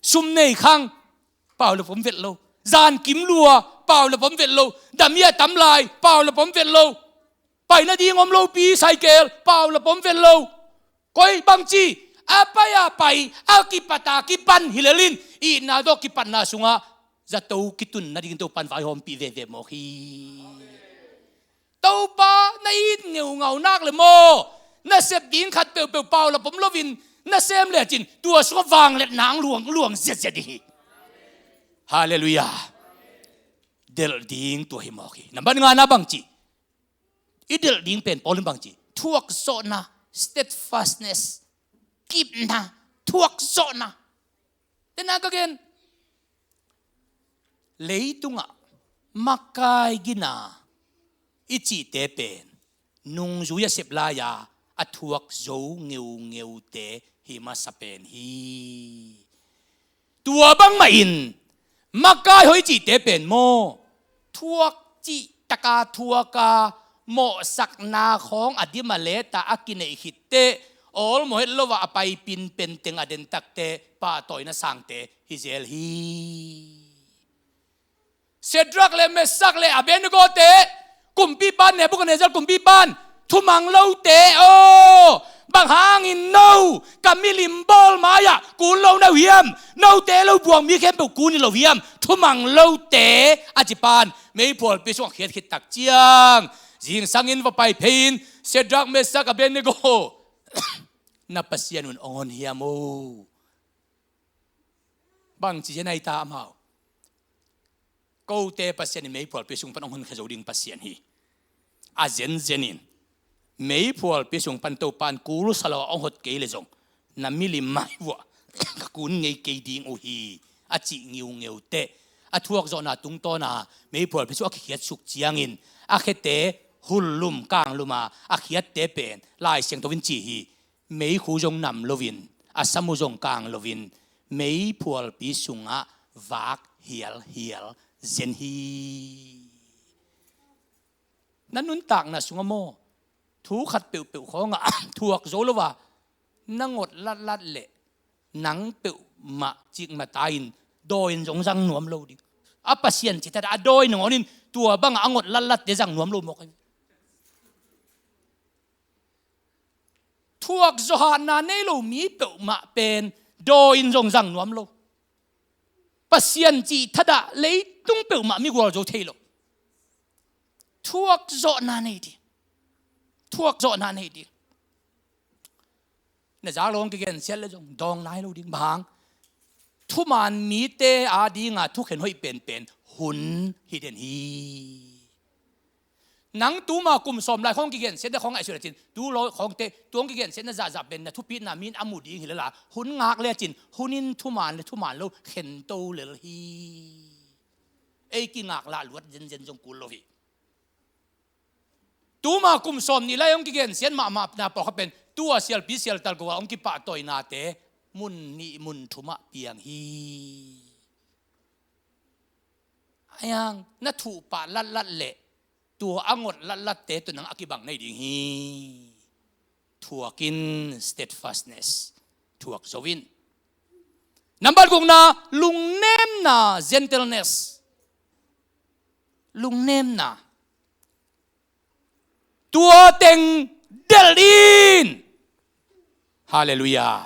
Sum nei khang paulap om vet lo. Zankim lua, paulap om vet lo. Damia tam lai, paulap om vet lo. Pai nading om lopi, cycle, paulap om vet lo. Koi bangci, a pai a pai, a kipat a kipan hi lel in, itna tawh kipatna sungah zato kitun nading Topan vaihawmpih veve mawk hi. Topa na it ngeungau nak le maw, na sep ding khat peuhpeuh paulap om loin na sem lecin tua sungah vangliatna ang luang luang ziatziat ding hi. Halleluiah. Delh ding tua hi mawk hi. Nambat ngana bangci, i delh ding pen Paul in bangci, thuakzawhna, steadfastness, kipna, thuakzawhna. Tena ka gen, leitungah makai gina i cihte pen nungzui a sep lai-a a thuak zo ngeugeute hi masa pen hi. Tua bangmah in makai hoih cihte pen maw thuak cih taka thuaka mawhsakna khawng a dim a leta a kineih khitteh awlmawh het lo-a a paipin penteng a den takte pahtawina sangte hi zel hi. Shadrach le Meshach le Abednego te, kumpipan Nebuchadnezzar kumpipan thumang lote aw, bang hangin no ka milim bawl mai-ah kun lo na uh hiam? Note lo buang mi khempeuh kun hi lo hiam? Thumang lote a cipan meiphualpi sungah khiat khit tak ciang zingsangin va pai phei-in Shadrach, Meshach, Abednego Na Pasian un hong hon hiam o? Bangci zen ai ta amau? Kote Pasian in meiphualpi sung pan hong honkhia zo ding Pasian hi. A zenzen in meiphualpi sung pan Topa in kul sa lo a hong hot kei le zong, na milim mai vuah ka kun ngei kei ding uh hi, a cih ngiungeu teh. A thuakzawhna tungtawna meiphualpi sung a kikhiatsuk ciangin a khete hullum kanglum a, a khiatte pen Lai Siangtho in ci hi. Meikhu zong nam loin, a samu zong kang loin, meiphualpi sungah vak hialhial zen hi. Na nuntakna sungah maw, thu khat peuhpeuh khawngah thuak zo lo a, na ngot latlat leh nang peuhmah cikmah ta in dawi in zong zang nuam lo ding. A Pasian cih thadah a dawi nangawnin tua bangah a ngot latlatte zang nuam lo mawk ahi. Thuak zawhna nei lo mi peuhmah pen dawi in zong zang nuam lo. Pasian cih thadah leitung peuhmah mi gualzo thei lo. Thuak zawhna nei ding. Thuak zawhna nei ding. Na zak lo hong kigensiat le zong dawng nai lo ding. Bang hang? Thuman mite adinga thukhen hoih penpen hun hi den hi. Nang tuma kum sawm lai khawng kigensiatna khawng ngaihsut a cin, tu lo khawngte, tu hong kigensiatna zahzah pen na thupitna min a mu ding hi lala, hun ngak le a cin, hun in thuman le thuman lo khento lel hi. Ei kingak lah luat zenzen zong kul lo hi. Tuma kum sawm nih lai hong kigensiat mahmahna pawlkhat pen, tua sialpi sialtal go a hong kipahtawinate mun nih mun thumah piang hi. Ayang, na thuh pah latlat leh tua a ngot latlatte tawh nang a kibang nei ding hi. Thuak in, steadfastness. Thuak zo in. Nambat gukna, lungnemna, gentleness. Lungnemna. Tua teng delh in. Halleluiah.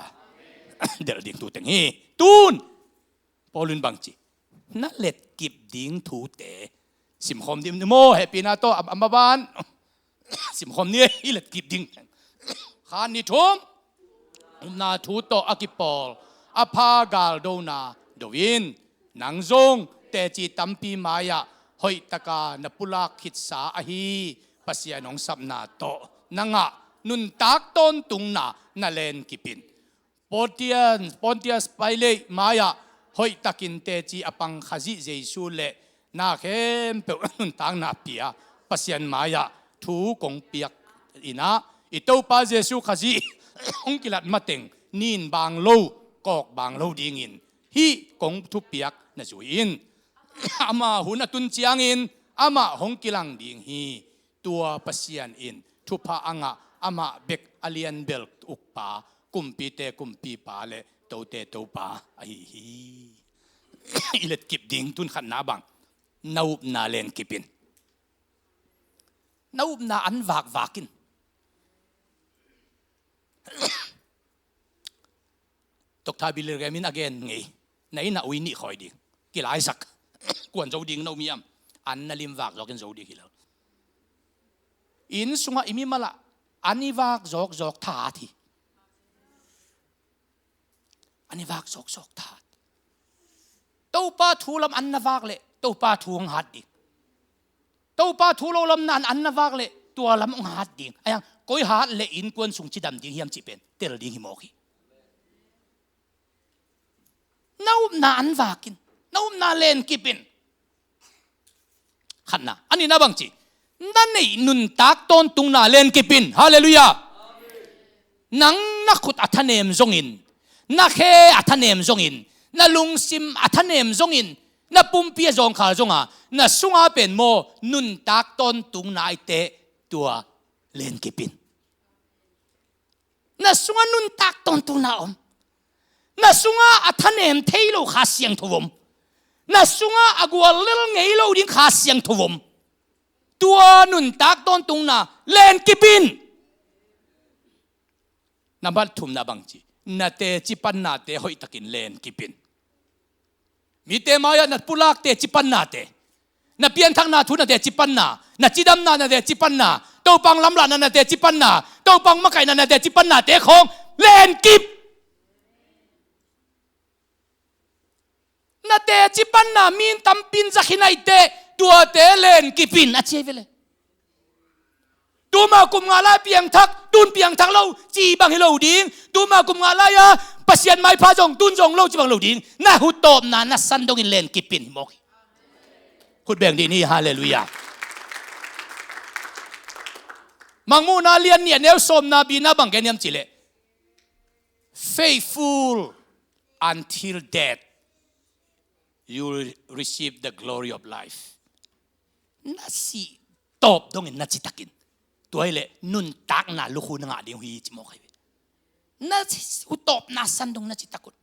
Delh ding tu teng hi. Tun Paul in bangci, na letkip ding thute simkhawm ding maw, hehpihna tawh a maban simkhawm ni, i letkip ding. Khan ni thum, upna thu tawh a kipawl a pha galdona do in. Nang zong teci tampi mai-ah hoihtaka na pulak khitsa ahi Pasian hong sapna tawh na ngah nuntak tawntungna na lenkip in. Pontius, Pontius Pilate mai-ah hoihtakin teci a pang Khazih Jesu le na khempeuh nuntakna pia Pasian mai-ah thu kong piak in ah, i Topa Jesu Khazih hong kilat mateng nin bang lo, kawk bang lo dingin hih kong thupiak na zui in. Ama hun a tun ciangin amah hong kilang ding hi. Tua Pasian in thupha a ngah amah bek a lianbel ukpa, kumpite kumpipa le tote topa ahi hi. I letkip ding tun khatna bang, na upna lenkip in. Na upna an vakvak in. Doctor Billy Graham in a gen ngei, na inn ah ui nih khawi ding, kilaisak, kuan zo ding na um hiam? An na lim vak zawkin zo ding hi lo. Inn sungah i mimal ah an i vak zawkzawk thahat hi. An i vak zawkzawk thahat. Topa thu lam an na vak leh Topa thu hong hat ding. Topa thu lo lam nan an na vak leh tua lam hong hat ding. Ayang, koi hat leh innkuan sung cidam ding hiam cih pen tel ding hi mawk hi. Na upna an vak in, na upna lenkip in. Khatna, a nihna bangci, na neih nuntak tawntungna lenkip in. Halleluiah. Nang na khut a thanem zongin, na khe a thanem zongin, na lungsim a thanem zongin, na pumpi a zawngkhal zonga na sunga pen maw nuntak tawntungna i teh, tua lenkip in. Na sungah nuntak tawntungna om. Na sungah a thanem thei lo Kha Siangtho om. Na sungah a guallel ngei lo ding Kha Siangtho om. Tua nuntak tawntungna lenkip in. Nambat thumna bangci, na teci pannate hoihtakin lenkip in. Mite mai-ah na pulak teci pannate, na pianthakna thu na teci panna, na cidamna na teci panna, Topa lamlahna na teci panna, Topa makaihna na teci pannate khawng Lenkip. Na teci panna mi in tampi in za khin ahih teh, tuate lenkip in a ci hi ve le. Tuma kum ngah lai piangthak, tun piangthak lo, ci bang hi lo ding. Tuma kum ngah lai-a Pasian maipha zong, tun zong lo, ci bang lo ding. Na hutawpna na san dongin lenkip in hi mawk hi. Khut beng dih ni, halleluiah. Mangmuhna lian nih a neu sawmna bina bang gen hiam cih leh, faithful until death, you will receive the glory of life. Na sih tawp dongin na citakin, tua hi leh nuntakna lukhu na ngah ding uh hi ci mawk hi. Na sih tawpna san dong na citak un.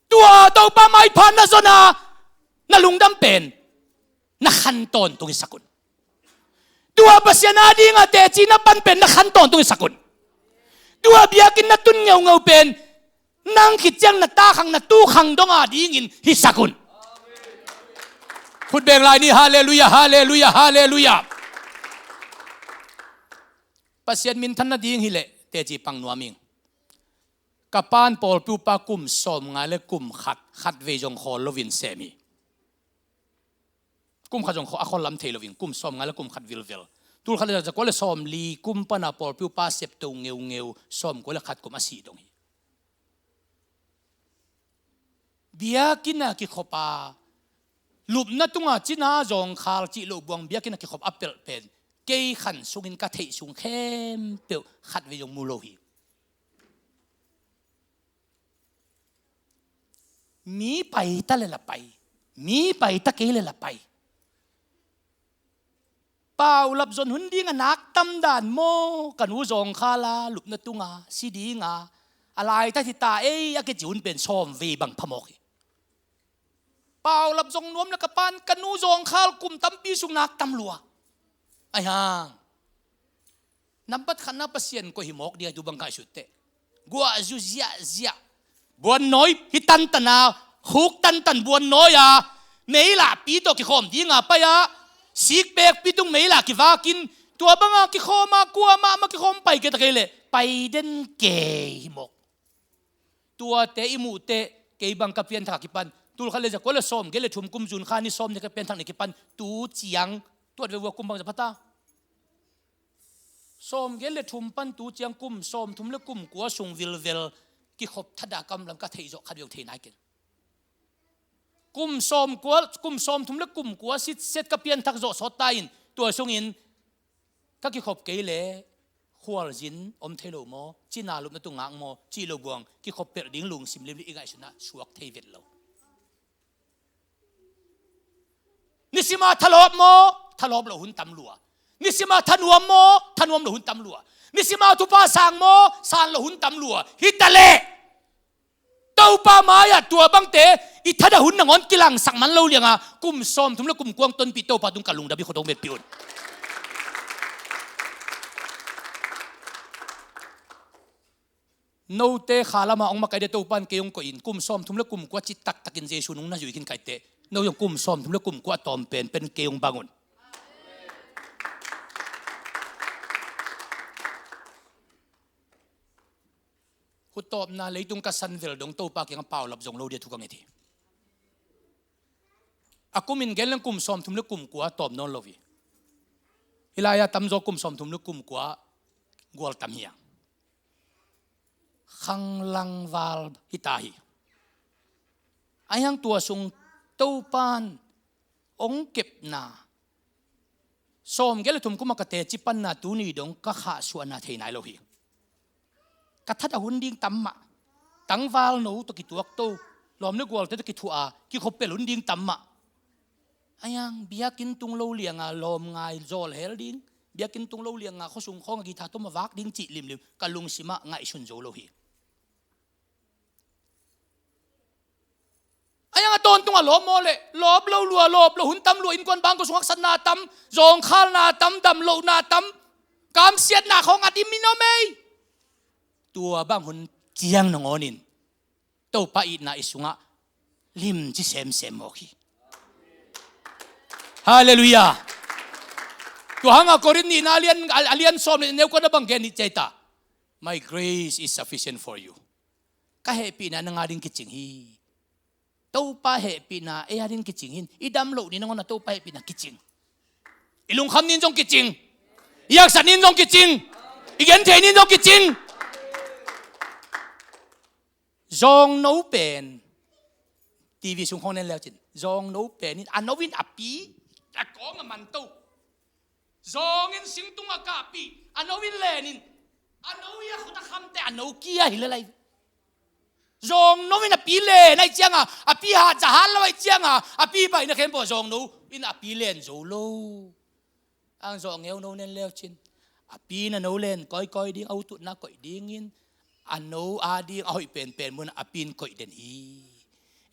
Tua Topa maipha na zon a na lungdam pen na khan tawntung hi sak un. Tua Pasian ading a teci na pan pen na khan tawntung hi sak un. Tua biakinn na tun ngeungeu pen nang khit ciang na ta khang, na tu khang dong adingin hi sak un. Khut beng lai ni, halleluiah, halleluiah, halleluiah. Pasian minthan nading hi leh teci pang nuam ing. Ka pa'n pawlpi upa kum sawmnga le kum khat, khatvei zong khawl loin sem hi. Kum khat zong khawl, a khawl lam thei loin, kum sawmnga le kum khat vilvel. Tul khat le za kua le sawmli kum pana pawlpi upa septo ngeungeu, sawmkua le khat kum a sih dong hi. Biakinn a kikhop a, lupna tunga cina zawngkhal cih loh buang biakinn a kikhop a pelh pen, kei khan sungin ka theih sung khempeuh khatvei zong mu lo hi. Mi pai ta le la pai, mi pai ta kei le la pai. Paulap zon hun ding a nak tam dan maw, ka nu zawngkhal a lupna tunga si dinga, a laitat hi ta ei a kici hun pen sawmvei bang phamawk hi. Paulap zong nuam le ka pa'n ka nu zawngkhal kum tampi sung nak tam lua. Ahi hang nambat khatna Pasian koih hi mawk ding a, tu bang ngaihsut teh. Guahzu ziahziah, buannawi hi tantan a, khuk tantan buannawi a, meilahpi tawh kikhawm dinga pai a, sikpekpi tung meilah kivakin, tua banga kikhawm a, kuamah mah kikhawm pai kei ta kei leh pai den kei hi mawk. Tuate i muh teh, kei bang ka pianthak a kipan, tul khat le za kua le sawmgiat le thum kum June kha ni sawm ni ka pianthak ni kipan, tu ciang, tuat ve vua kum bang za pha ta. Sawmgiat le thum pan tu ciang kum sawmthum le kum kua sung vilvel kikhop thadah ka om lam ka theih zawh khat viau thei nai keng. Kum sawmkua, kum sawmthum le kum kua sitset ka pianthak zawh sawt ta in, tua sungin ka kikhop kei leh khualzin om thei lo maw, cina lupna tung ngak maw, cih lo buang kikhop pelh ding lungsim limlim i ngaihsutna suak thei vet lo. Nisima thalawp maw, thalawp lo hun tam lua. Nisima thanuam maw, thanuam lo hun tam lua. Nisima thupha sang maw, sang lo hun tam lua. Hi ta leh Topa mai-ah tua bangte i thadah hun nangawn kilangsak man lo lianga, kum sawmthum le kum kua tonpih Topa tung ka lungdam hi, khut hong betpih un. Note kha lama hong makaih ding a, Topa'n kei hong koih in, kum sawmthum le kum kua cih taktakin Jesu nung na zuih khin ka hih teh, no zong kum sawmthum le kum kua tawm penpen kei hong bang un. Hutawpna leitung ka san vel dong Topa kiangah paulap zong lo ding a thu ka nget hi. A kumin gen leng kum sawmthum le kum kua tawm nawn lo hi. Hih lai-ah tamzaw kum sawmthum le kum kua gual tam hi a, khang lang val hi ta hi. Ahi hang tua sung Topa'n hong kepna sawmgiat le thum kum a ka teci panna tuni dong ka khahsuahna thei nai lo hi. Ka thadah hun ding tam mah, tangvalno tawh kituak to, lawm le gualte tawh kithuah a, kikhop pelh hun ding tam mah. Ahi hang biakinn tung lo lianga lawm ngai zawl hel ding, biakinn tung lo lianga khuasung khawng a guitar tom a vak ding cih limlim ka lungsimah ngaihsun zo lo hi. Ahi hang a tawntungah lawp maw leh, lawp lo lua, lawp lo hun tam lua, innkuan bangkua sung haksatna tam, zawngkhalna tam, damlohna tam, kamsiatna khawng a dim in om ei. Tua bang hun ciang nangawnin Topa itna i sungah limci semsem mawk hi. Halleluiah. Tua hangah Korin nihna a lian, a lian sawm le neu kua na bang gen hi ci a hi ta. "My grace is sufficient for you." Ka hehpihna nang a ding kicing hi. Topa hehpihna ei a ding kicing hi. I dam loh ni nangawn a Topa hehpihna kicing. I lungkham ni zong kicing. I haksat ni zong kicing. I genthei ni zong kicing. Zawngno pen, TV sung khawng nen leucin, zawngno pen in a no in a pi a kawng a manto, zawngin singtung a kahpih, a no in len in, a no i a khut a khamte a no kia hi le lai. Zawngno in a pi len ahih cianga, a pi hatza hat lo ahih cianga, a pi baihna khempeuh zawngno in a pi len zo lo. Ang zawh ngeu no nen leucin, a pi in a no len kawikawi ding, a ututna koih dingin, a no a ding a hoih penpen mun a pi in koih den hi.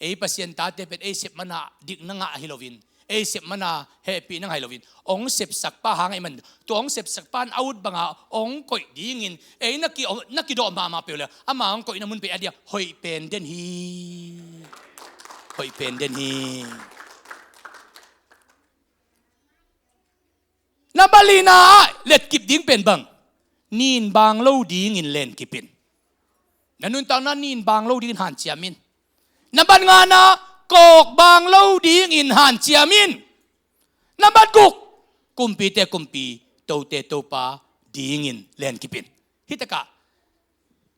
Ei Pasian tate pen ei sep mana dikna ngah hi loin, ei sep mana hehpihna ngah hi loin, hong sepsakpa hang ahih man, tua hong sepsakpa in a ut banga hong koih dingin, ei na ki, na kidawh mahmah peuh le ama hong koihna mun peuh a dia hoih pen den hi. Hoih pen den hi. Na balina ah letkip ding pen bang? Nin bang lo dingin lenkip in. Na nuntakna nin bang lo dingin hanciam in. Na bat ngana kawk bang lo dingin hanciam in. Na bat guk, kumpite kumpi, tote topa dingin lenkip in. Hi takah,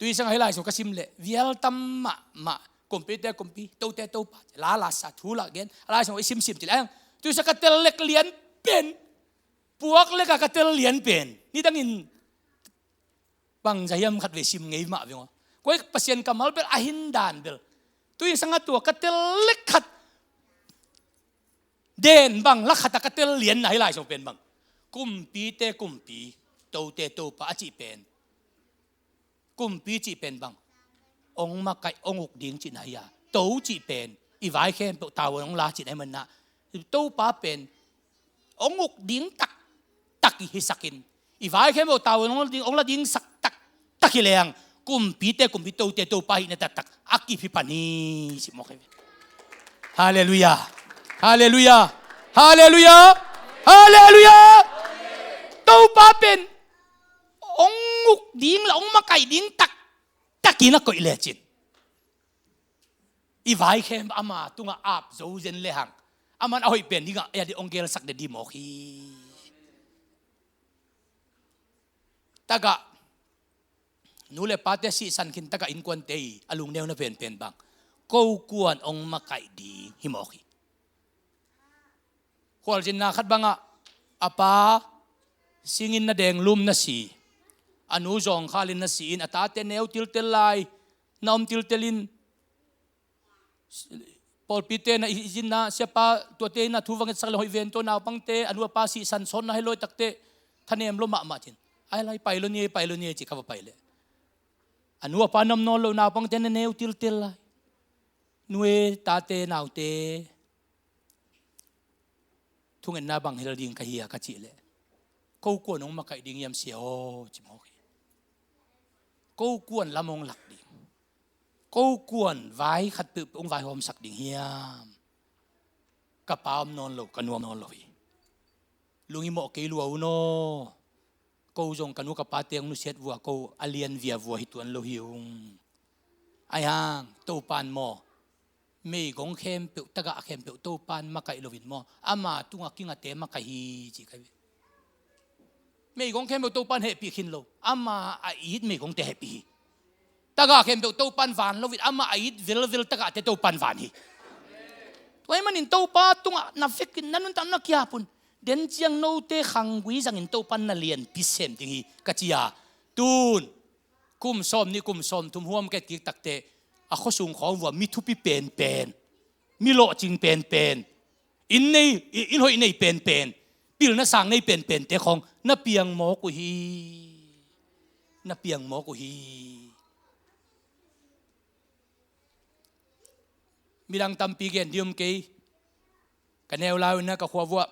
tui sanga hi lai sung ka sim leh vial tam mahmah, kumpite kumpi, tote topa, la lasa thu lah gen, a lai sung i simsim ci leh ang, tui sanga ka tel lek lian pen, puak leka ka tel lian pen, nidangin bangza hiam khat vei sim ngei mah veng aw. Koi Pasian kammal bel a hin dan bel, tui sanga tua ka tel lek khat den bang, la khat a ka tel lian na hi lai sung pen bang? Kumpite kumpi, tote topa a cih pen, kumpi cih pen bang? Hong makaih, hong uk ding cihna hi a, to cih pen i vai khempeuh tavuan hong la cihna hi manah, Topa pen hong uk ding taktak i hisakin, i vai khempeuh tavuan hong la ding, hong la ding sak taktak hi leng, kumpite kumpi, tote topa hihna taktak a kip hi pan hi, ci mawk hi ve. Halleluiah. Halleluiah. Halleluiah. Halleluiah. Topa pen hong uk ding la hong makaih ding taktak in a koih lecin, i vai khempeuh ama tungah ap zo zen lehang, aman a hoih pen dingah ei a ding hong gelsak den ding mawk hi. Tagah nu le pate sihsan khin tagah innkuante i a lungneuna penpen bang? Ko kuan hong makaih ding hi mawk hi. Khualzinna khat bangah a pa singin na denglum na si, a nu zawngkhalin na si-in, a tate neu tiltel lai, na om tiltelin, pawlpite na i zinna, siapa tuate in a thu va ngetsak le hoih ven tua naupangte, a nu a pa sihsan sawtna hei lawi takte thanem lua mahmah cin, ai lai pai lo ni, pai lo ni ci kha va pai leh, a nu a pa na om nawn lo, naupangte na neu tiltel lai, nu e, tate, naute, thungetna bang hel ding ka hi a ka cih leh, ko kuan hong makaih ding hiam sia aw, ci mawk hi. Ko kuan lam hong lak ding, ko kuan vai khat peuhpeuh hong vaihawmsak ding hiam? Ka pa om nawn lo, ka nu om nawn lo hi. Lunghimawh kei lua un aw. Ko zong ka nu ka pate hong nusiat vua, ko a lian via vua hi tuan lo hi ung. Ai hang Topan maw, meigong khempeuh, tagah khempeuh Topan makaih loin maw, ama tungah kingate makaih hi ci ka hi ve. Meigong khempeuh Topan hehpih khin lo, ama a it meigongte hehpih hi. Tagah khempeuh Topan van loin, ama a it velvel tagahte Topan van hi. Tua ahih manin Topa tungah na vekin na nuntak na kiap un. Den ciang note khanggui zangin Topan na lianpi sem ding hi ka ci a, tun kum sawm nih, kum sawm thum huam ka et kik takteh, a khuasung khawng vua mi thupi penpen, mi lawhcing penpen, inn nei, inn hoih nei penpen, pilna sang nei penpente khawng na piang mawk uh hi. Na piang mawk uh hi. Midang tampi gen ding om kei. Ka neu lai-in ah ka khua vuah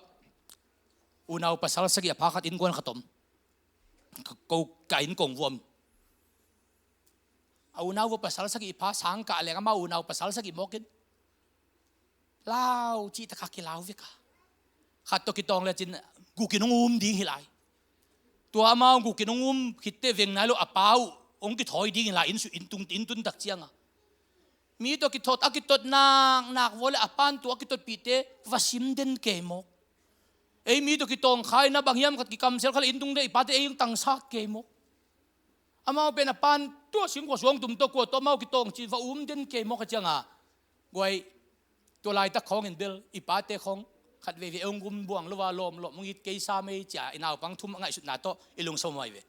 unau pasal sagih a pha khat, innkuan khat om. Ka, ko, ka inn kong vuah om. A unau vuah pasal sagih pha, sang kah leng amau unau pasal sagih mawkin lau cih taka kilau vek a, khat tawh kitawng lecin gukin hong um ding hi lai. Tua amau gukin hong um khitteh veng nai lo a pa uh hong kithawi dingin la inn su-, inn tung, inn tun tak cianga mi tawh kithot, a kitot naknak vua le a pan tua a kitotpihte va sim den kei mawk. Ei mi tawh kitawng kha in a bang hiam khat kikamsel kha le inn tungte i pate ei hong tangsak kei mawk. Amau pen a pan tua singkua suang tum tawh kua tawh amau kitawng cih va um den kei mawk a cianga. Guai, tua laitak khawngin bel i pate khawng khat veivei hong gum buang lo a lawm lawm hong it kei sa mei cia i naupang thum a ngaihsutna tawh i lungsom mai ve.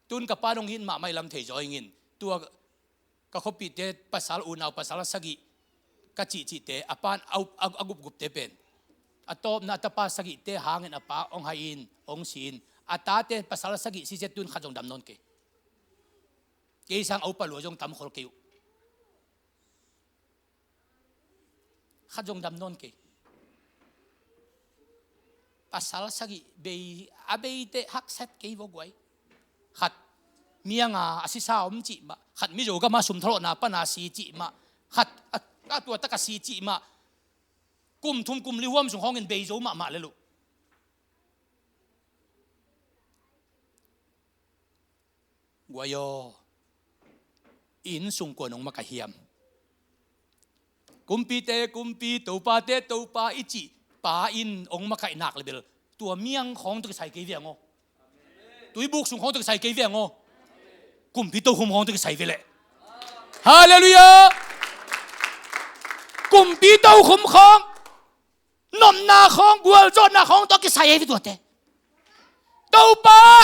Tun ka pan hong it mahmah i lam thei zaw ingin tua ka khuapihte pasal unau pasal sagih ka cihcihte a pan a, a, a gupgupte pen a tawpna a tapa sagihte hangin a pa hong hai in hong si in a tate pasal sagih sisia tun khat zong dam nawn kei. Kei sang a upa lua zong tam khol kei uh. Khat zong dam nawn kei. Pasal sagih bei, a beite haksat kei vua guai. Khat mianga a sisa om cih mah, khat Mizo gama sum thalawhna pana si cih mah, khat a, a tua taka si cih mah. Kum thum kum li huam sung hawngin bei zo mahmah lel uh. Guai aw, inn sung kua nong makaih hiam? Kumpite kumpi, topate topa i cih pa in hong makaih nak le bel tua miang khawng tawh kisai kei viang aw. Tuibuk sung khawng tawh kisai kei viang aw. Kumpi tokhum khawng tawh kisai ve leh. Halleluiah. Kumpi tokhum khawng, nopna khawng, gualzawhna khawng tawh kisai ei ve tuate. Topa,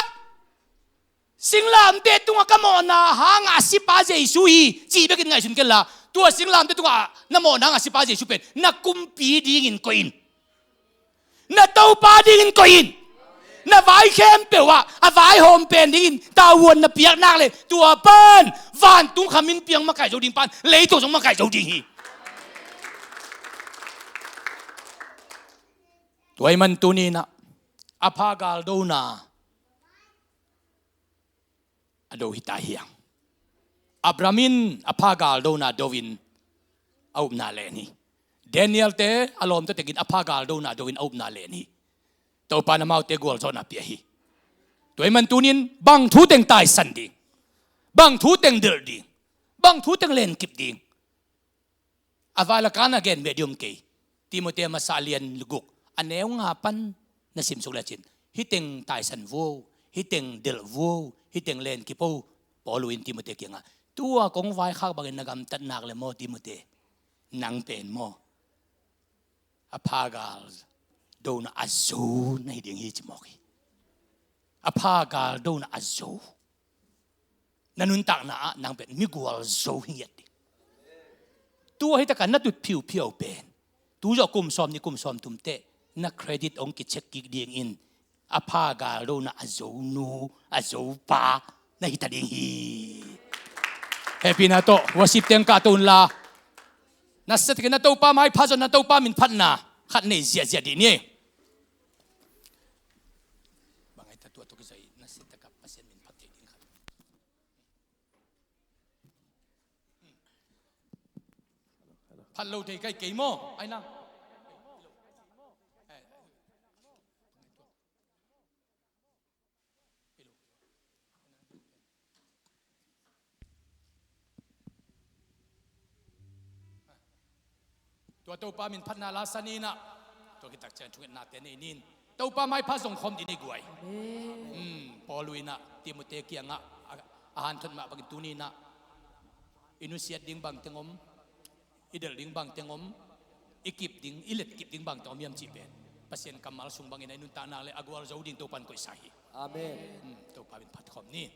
singlamteh tungah ka mawhna hangah a sipa Jesu hi cih bekin ngaihsun kenla, tua singlamteh tungah na mawhna hangah a sipa Jesu pen na kumpi dingin koih in. Na Topa dingin koih in. Na vai khempeuh ah a vaihawm pen dingin tavuan na piak nak le tua pan vantung khamin piang makaih zo ding pan leitung zong makaih zo ding hi. Tua ahih man tuni-in ah a pha galdona a do hi ta hiang. Abraham in a pha galdona do-in a upna len hi. Daniel-te a lawmta tekin a pha galdona do-in a upna len hi. Topa in amaute gualzawhna pia hi. Tua ahih man tuni-in bang thu teng taisan ding, bang thu teng delh ding, bang thu teng lenkip ding. A vai lakah na gen beh ding om kei. Timote masa lian guk a neu nga pan na simsuk lecin, hih teng taisan vuo, hih teng delh vuo, hih teng lenkip o. Paulu in Timote kiangah, tua kong vaikhak bangin na gamtat nak le maw Timote, nang pen maw a pha galdona a zo na hi ding hi ci mawk hi. A pha galdona a zo. Na nuntakna ah nang pen migual zo hi ngiat ding. Tua hi takah na tut phiuphiau pen tu zawh kum sawm nih kum sawm tum teh na credit hong kicheck kik dingin a pha galdona a zo nu a zo pa na hi ta ding hi. Hehpihna tawh worship teng kahto unla, na sia takin na Topa maipha zong na Topa min phatna khat nei ziahziah dih ni. Bang ai ta tua tua kizai na sia takah Pasian min phat thei ding khat. Phat lo thei kai kei maw? Ai na. Tua Topa min phatna la sa ni in ah, tua khit tak ciang thungetnate nei ni in, Topa maipha zong khawm dih ni guai. Amen. Hmm, Paulu in ah Timote kiangah a, a hanthot mah bangin tuni in ah i nusiat ding bang teng om, i delh ding bang teng om, i kip ding, i letkip ding bang teng om hiam cih pen Pasian kammal sung bangin a i nuntakna le a gualzo ding Topa in koihsa hi. Amen. Hmm, Topa min phat khawm ni.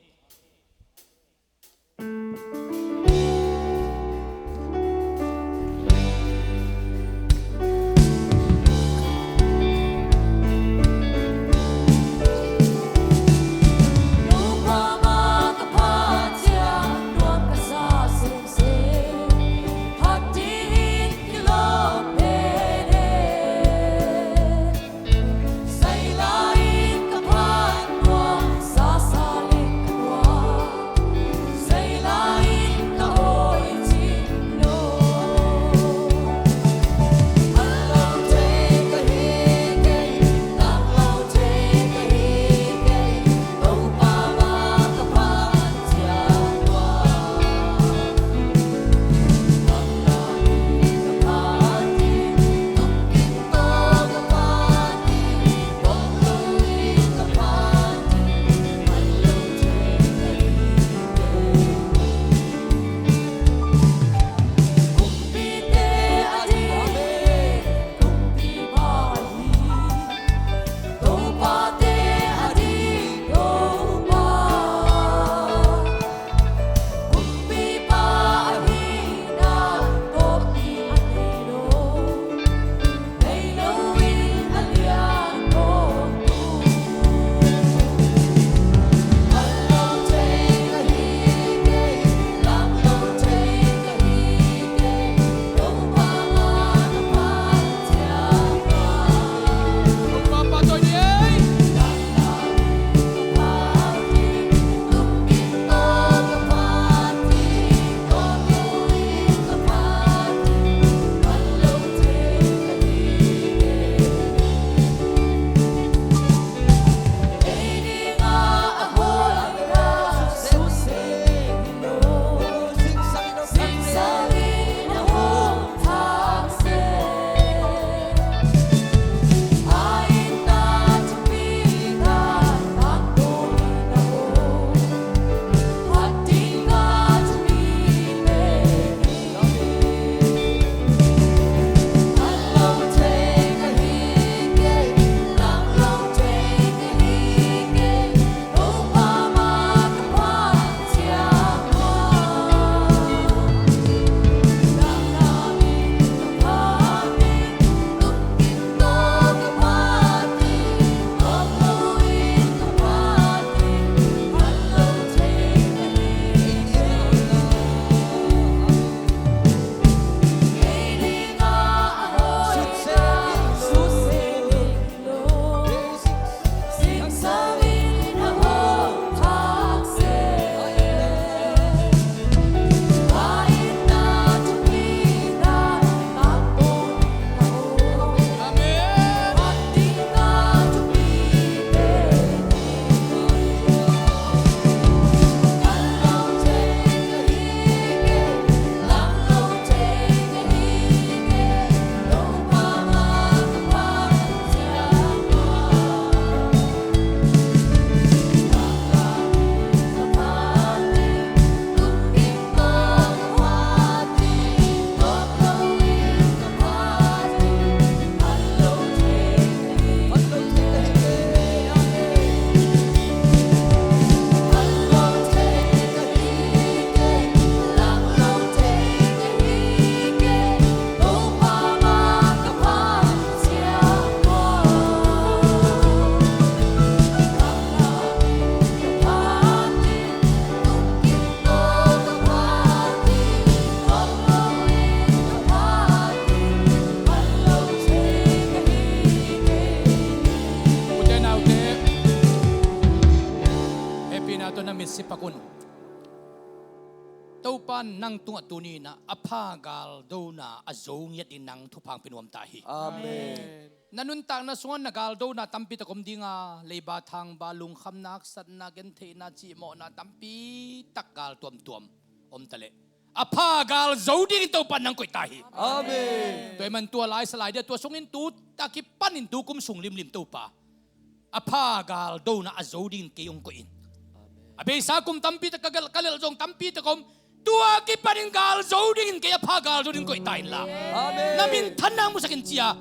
Pak un. Topa nang tungah tuni-in ah a pha galdona a zo ngiat ding nang thupha hong pia nuam ta hi. Amen. Na nuntakna sungah na galdona tampi tak om ding a, leiba thangba, lungkhamna, haksatna, gentheihna, cihmawhna tampi tak gal tuamtuam om ta leh a pha gal zo dingin Topa nang koih ta hi. Amen. Tua ahih man tua lai sa lai dia, tua sungin tu a kipanin tu kum sung limlim Topa a pha galdona a zo dingin kei hong koih in. A beisa kum tampi tak ka, ka lel zong tampi tak om. Tua kipanin gal zo dingin kei a pha gal zo dingin koih ta inla. Amen. Na minthanna musak in ci-a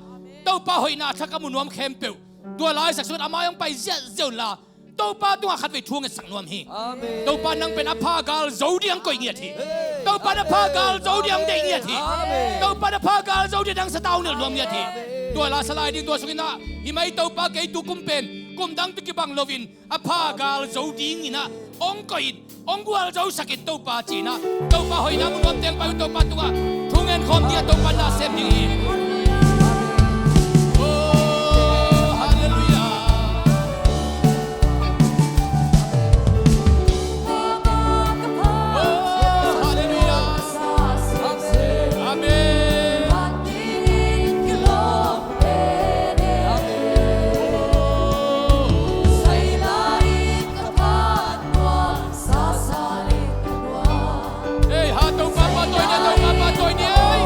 Topa hoihna a thak a mu nuam khempeuh tua laisak sungin a mai hong pai ziahziah unla Topa tungah khatvei thu hong ngetsak nuam hi. Amen. Topa nang pen a pha gal zo ding hong koih ngiat hi. Hey. Topa na pha gal zo ding hong deih ngiat hi. Amen. Topa na pha gal zo ding hong sa ta hong nilh nuam ngiat hi. Amen. Tua lai sa lai ding tua sungin ah hi mai Topa kei tu kum pen kum dang tawh kibang loin a pha gal zo dingin ah hong koih in, hong gualzosak in Topa ci-in ah Topa hoihna mu nuam teng pai un Topa tungah thu ngen khawm ding a Topa na sem ding hi. Oh, halleluiah. Oh, halleluiah. Amen. Ei, ha, Topa pahtawi ni, Topa pahtawi ni, ei.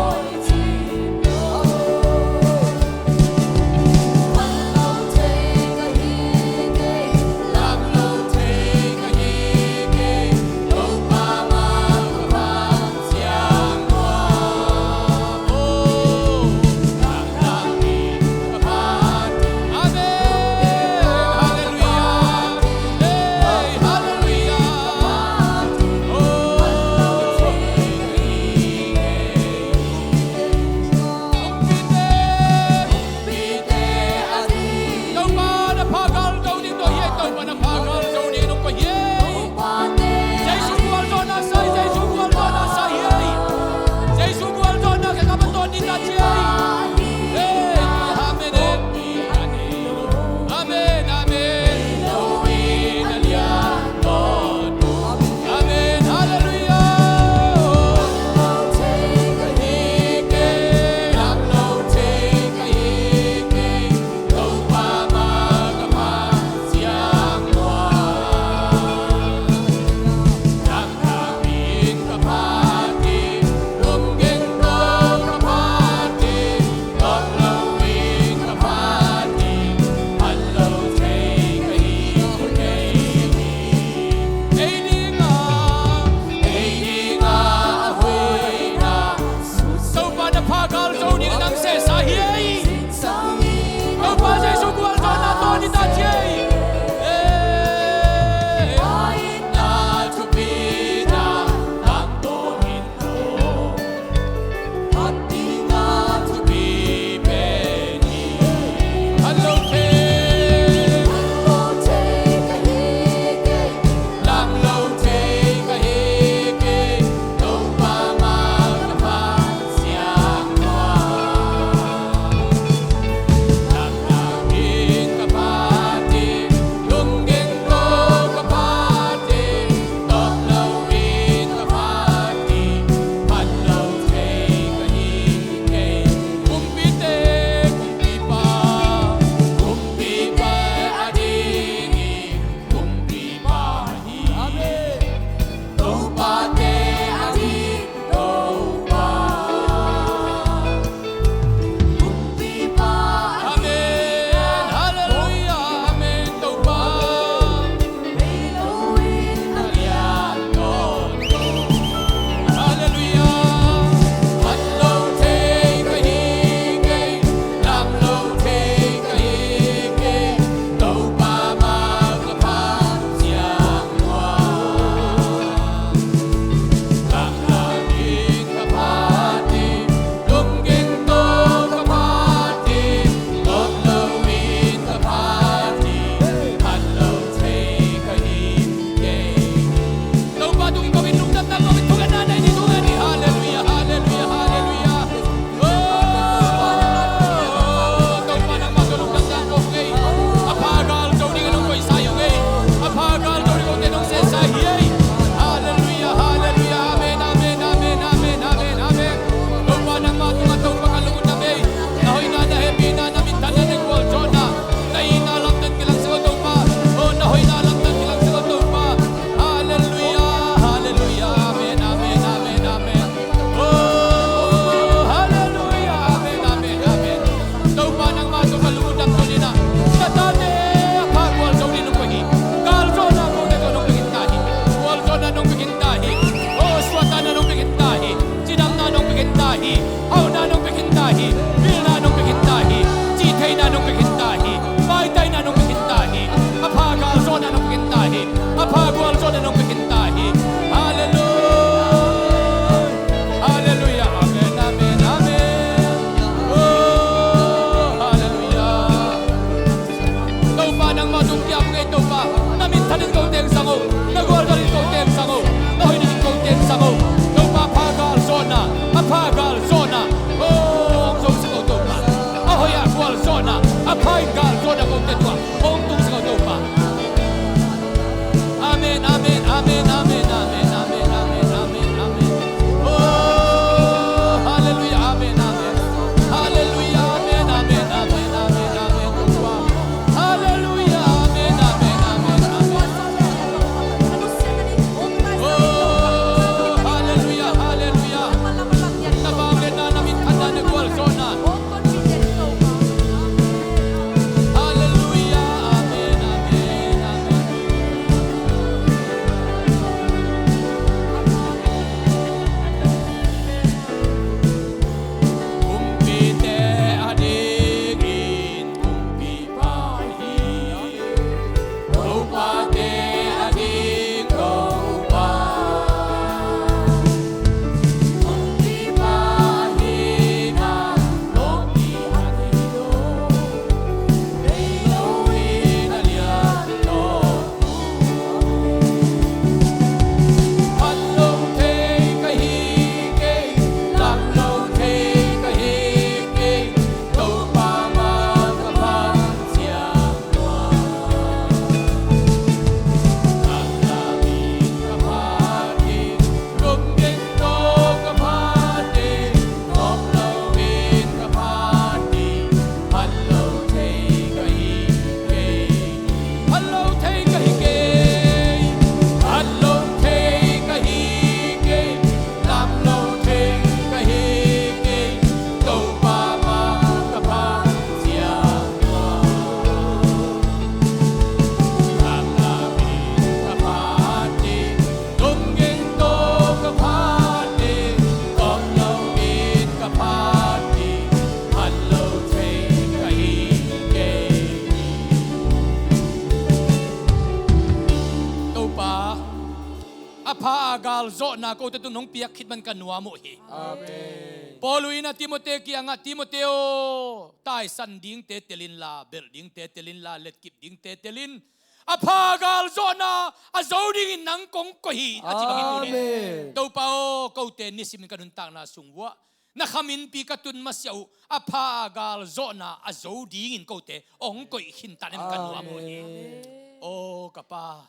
Galzawhna kote tung nong piak khit man ka nuam uh hi. Amen. Paul in a Timote kiangah, Timote aw, taisan dingte tel inla, belh dingte tel inla, letkip dingte tel in. A pha galzawhna a zo dingin nang kong koih hi, a ci bangin tuni. Amen. Topa aw, kote nisimin ka nuntakna sung uah na khaminpi ka tun masiah uh, a pha galzawhna a zo dingin kote hong koih khinta nem ka nuam uh hi. Amen. Aw ka Pa,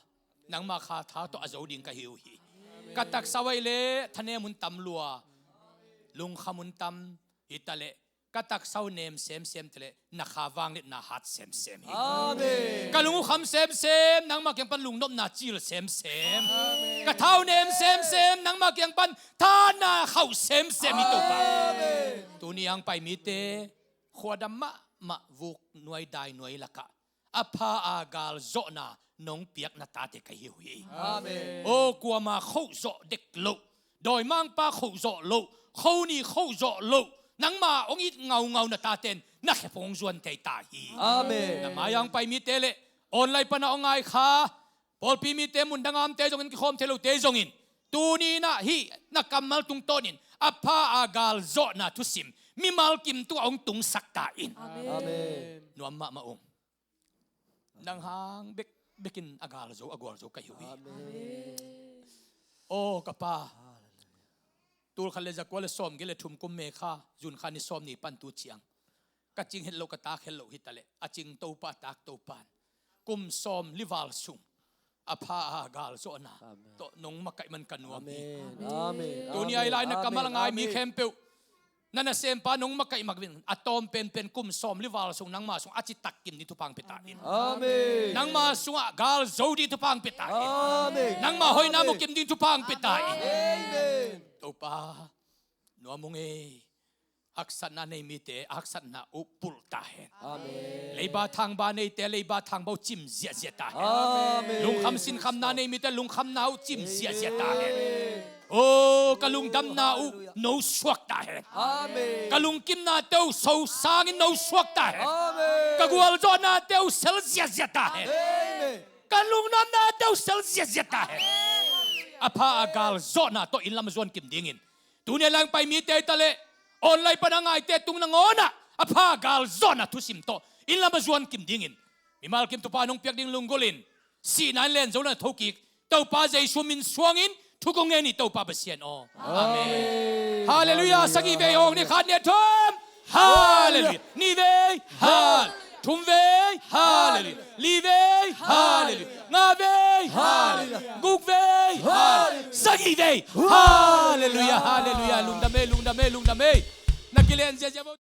nangma kha tha tawh a zo ding ka hi uh hi. Ka taksa uh ahih leh thanem hun tam lua, lungkham hun tam hi taleh, ka taksa uh nem semsem taleh na kha vangliatna hat semsem hi. Amen. Ka lung uh kham semsem, nangma kiang pan lungnopna cil semsem. Amen. Ka tha uh nem semsem, nangma kiang pan thahatna khauh semsem hi Topa. Amen. Tuni a hong pai mite khuadam mahmah, vuk nuai dai nuai lakah a pha a galzawhna nong piak na tate ka hi uh hi. Amen. Aw, kuama khoh zawh dek loh, dawimangpa khoh zawh loh, kho ni khoh zawh loh, nangma hong it ngaungau na taten na khe phung hong zuan thei ta hi. Amen. Na mai-ah hong pai mite le online pana hong ngai kha pawlpi mite, mun dang a omte zongin, kikhawm thei lote zongin, tuni in ah hih na kammal tungtawnin a pha a galzawhna thusim mimal kim tungah hong tungsak ta in. Amen. Nuam mahmah ung. Nang hang bekbekin a galzo, a gualzo ka hi uh hi. Amen. Aw ka Pa, tul khat le za kua le sawmgiat le thum kum May kha, June kha ni sawm ni pan tu ciang, ka cing het loh, ka tak het loh hi taleh, a cing Topa, a tak Topa in kum sawm li val sung a pha a galzawhna tawh nong makaih man ka nuam hi. Amen. Amen. Tuni a i lai na kammal a ngai mi khempeuh, na nasempa nong makaih mak in, a tawm penpen kum sawm li val sung nangma sung a citak kim ding thupha hong pia ta in. Amen. Nangma sungah galzo ding thupha hong pia ta in. Amen. Nangma hoihna mu kim ding thupha hong pia ta in. Amen. Topa, nuam ung ei. Haksatna nei mite a haksatna uh pulh ta hen. Amen. Leiba thangba neite leiba thangba uh cim ziahziah ta hen. Amen. Lungkham sinkhamna nei mite lungkhamna uh cim ziahziah ta hen. Amen. Aw, ka lungdamna uh no suak ta hen. Amen. Ka lungkimnate uh sosangin no suak ta hen. Amen. Ka gualzawhnate uh sel ziahziah ta hen. Amen. Ka lungnopnate uh sel ziahziah ta hen. A pha a galzawhna tawh inn lam a zuan kim dingin, tuni a lang pai mite hi taleh online pana ngaite tung nangawnah a pha galzawhna thusim tawh inn lam a zuan kim dingin, mimal kim Topa nong piak ding lunggulh in, sihna in len zo lo na thokik Topa Jesu min suangin thu kong ngen hi Topa Pasian aw. Amen. Amen. Halleluiah. Sagih vei hong ni, khat, nih, thum. Halleluiah. Nih vei. Hal. Thum vei. Halleluiah. Li vei. Halleluiah. Nga vei. Halleluiah. Guk vei. Halleluiah. Sagih vei. Halleluiah. Halleluiah. Lungdam ei, lungdam ei, lungdam ei. Na kilen ziazia vo.